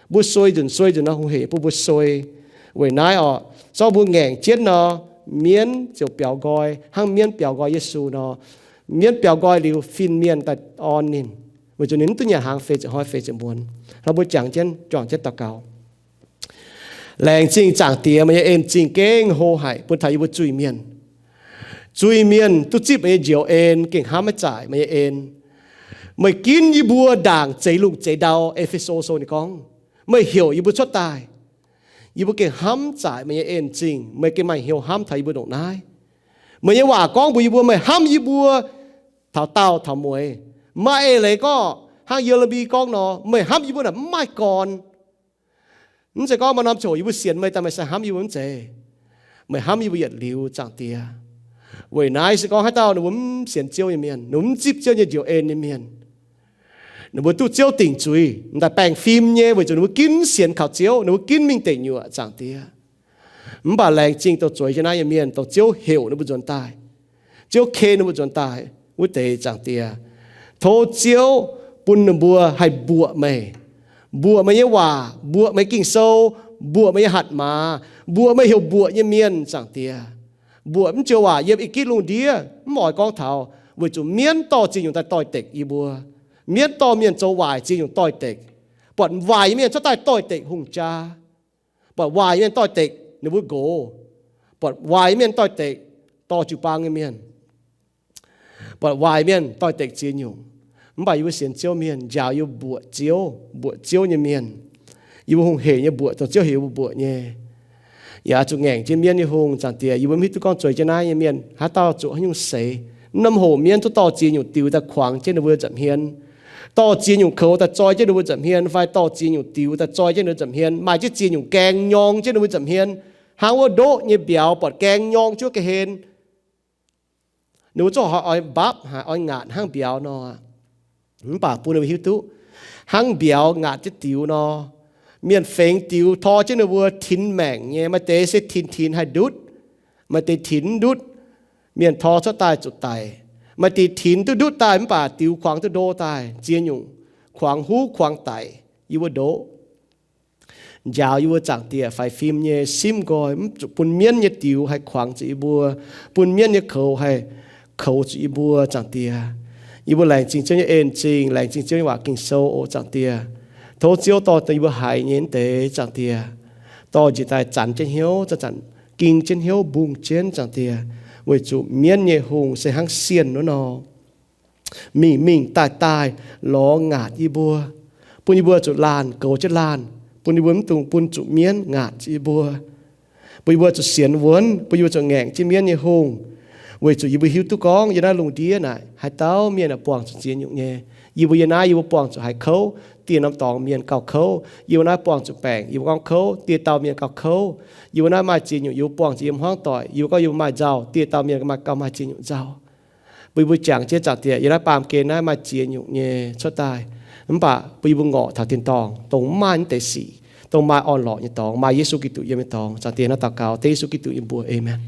Mbuo suei nzunc suei nzunc nor, hungh hec bun mbuo suei. Weic naaiv oc, zorqv mbuo ngaengc jienv nor, mienv ziouc biaux nqoi hnangv mienv biaux nqoi Yesu nor. Mienv biaux nqoi liuz, fin-mienh daaih orn ninh, weic zuqc ninh mv duqv nyanc hnaangx feix ziepc hnoi feix ziepc muonz. Hnangv mbuo jangx jienv, juangc jienv daux gaux. Laengz zingh Zaangc Diex, meih nyei en-zingh gengh hlo haic bun taux yie mbuo zuiz-mienh. Zuiz-mienh duqv zipv meih nyei njoux en gengh hnamv maiv zaaic meih nyei en. Meih ginv yie mbuo ndaangc zeix lungh zeix ndau, E^fe^so Sou ninh gorngv. Meih heuc yie mbuo cuotv daaih. Yie mbuo gengh hnamv zaaic meih nyei en-zingh, meih gengh maaih hnyouv hnamv taux yie mbuo ndongc naaiv. Meih nyei waac gorngv mbuox yie mbuo meih hnamv yie mbuo taux daauh taux mueiz. Maaih eix leiz gorngv hnangv Ye^le^mi gorngv nor, meih hnamv yie mbuo naaic mv maaih gorn. Mv zeiz gorngv maaih norm ziangh hoc yie mbuo sienx meih daaih meih sai hnamv yie mbuo, mv zeiz. Meih hnamv yie mbuo yietc liuz, Zaangc Diex. Weic naaiv se gorngv haaix dauh ninh mbuo mv sienx Ziouv nyei mienh, ninh mbuo mv zipv Ziouv nyei njoux en nyei mienh, ninh mbuo duqv Ziouv dingc zuiz, m'daaih baengh fim nyei, weic zuqc ninh mbuo ginv sienx kaux Ziouv, ninh mbuo ginv mingh deic nyuoqc, Zaangc Diex. Mv baac laengz zingh dongh zueiz jienv naaiv nyei mienh, dongh Ziouv heuc ninh mbuo nzuonx daaih, Ziouv ken ninh mbuo nzuonx daaih wuov deix, Zaangc Diex. Tov Ziouv bun ninh mbuo haih mbuoqc meih, mbuoqc meih nyei waac, mbuoqc meih Ging-Sou, mbuoqc meih nyei hatc maaz, mbuoqc meih heuc mbuoqc nyei mienh, Zaangc Diex. Mbuoqc mv joux waac yiem i gitv lungh ndiev mv oix gorngv taux. Weic zuqc mienv dorh ziex nyungc daaih doix-dekc yie mbuo. Mienv dorh mienh zoux waaic ziex nyungc doix-dekc. Buatc waaic nyei mienh cuotv daaih doix-dekc hungh jaa. Buatc waaic nyei mienh doix-dekc ninh mbuo nqox. Buatc waaic nyei mienh doix-dekc dorh jiu-baang nyei mienh. Buatc waaic mienh doix-dekc ziex nyungc. Mv baac yie mbuo sienx Ziouv mienh njaaux yie mbuo mbuoqc Ziouv, mbuoqc Ziouv nyei mienh. Yie mbuo hungh heic nyei mbuoqc, dongh Ziouv heuc yie mbuo mbuoqc nyei. Yaac zuqc ngaengc jienv mienv nyei hungh, Zaangc Diex, yie mbuo mv hiuv duqv gorngv zueiz jienv naaiv nyei mienh haaix dauh zuqc haaix nyungc seix. Mv norm hoc mienv duqv dorh ziex nyungc diux daaih kuangx jienv ninh mbuo nza'hmien, dorh ziex nyungc koux daaih zoi jienv ninh mbuo nza'hmien, fai dorh ziex nyungc diux daaih zoi jienv ninh mbuo nza'hmien, maaih jienv ziex nyungc gaeng nyorng jienv ninh mbuo nza'hmien, hnangv wuov ndoqv nyei mbiauz buatc gaeng nyorng jienv ga'hlen. Ninh mbuo zorqv oix mbapv haic, oix ngaatc hnangv mbiauz nor. Mv baac bun ninh mbuo hiuv duqv hnangv mbiauz ngaatc jienv diux nor, mienh fengx diux tor jienv ninh mbuo tinx maengc nyei. Maaih deix se tinx tinx haih ndutv, maaih deix tinx mv ndutv. Mienh tor cuotv daaih zuqc daic. Maaih deix tinx duqv ndutv daaih mv baac diux kuangx duqv ndo daaih. Ziex nyungc kuangx huv kuangx daic yie mbuo ndoqv. Njaaux yie mbuo Zaangc Diex faix fim nyei simv nqoi, mv zuqc bun mienv nyei diux haih kuangx zuqc yie mbuo, bun mienv nyei koux haih koux zuqc yie mbuo, Zaangc Diex. Yie mbuo laengz zingh Ziouv nyei en-zingh, laengz zingh Ziouv nyei waac Ging-Sou oc, Zaangc Diex. Tov Ziouv dorh yie mbuo haiz nyei mv deix, Zaangc Diex, dorh njiec daaih zanc jienv hnyouv, zanc-zanc ging jienv hnyouv mbungh jienv, Zaangc Diex, weic zuqc mienv nyei hungh se hnangv sienh wuov nor, mingh mingh daaih daaih lorz ngaatc yie mbuo, bun yie mbuo zuqc laanh goux jienv laanh, bun yie mbuo mv dungx bun zuqc mienv ngaatc yie mbuo, bun yie mbuo zuqc sienx wuonv, bun yie mbuo zuqc ngaengc jienv mienv nyei hungh. Weic zuqc yie mbuo hiuv duqv gorngv yiem naaiv lungh ndiev naaic haaix dauh mienh aah buangh zuqc ziex nyungc nyei. Yie mbuo yiem naaiv yie mbuo buangh zuqc haiz kouv, dieh norm dorngx mienh gauh kouv. Yie mbuo naaiv buangh zuqc baengc, yie mbuo gorngv kouv, dieh dauh mienh gauh kouv. Yie mbuo naaiv maaih ziex nyungc yie mbuo buangh zuqc yiem hmuangv doic, yie mbuo gorngv yie mbuo maaih nzauh, dieh dauh mienh maaih gauh maaih ziex nyungc nzauh. Bun yie mbuo jangx jienv, Zaangc Diex, yiem naaiv baamh gen naaiv maaih ziex nyungc nyei cuotv daaih. Mv baac bun yie mbuo ngorc taux tin-dorngh dongh mv maaih naaiv deix sic, dongh maaih orn-lorqc nyei dorngx, maaih Yesu Giduc yiem nyei dorngx. Zaangc Diex, naaiv daux gaux dengv Yesu Giduc nyei mbuox, aamen.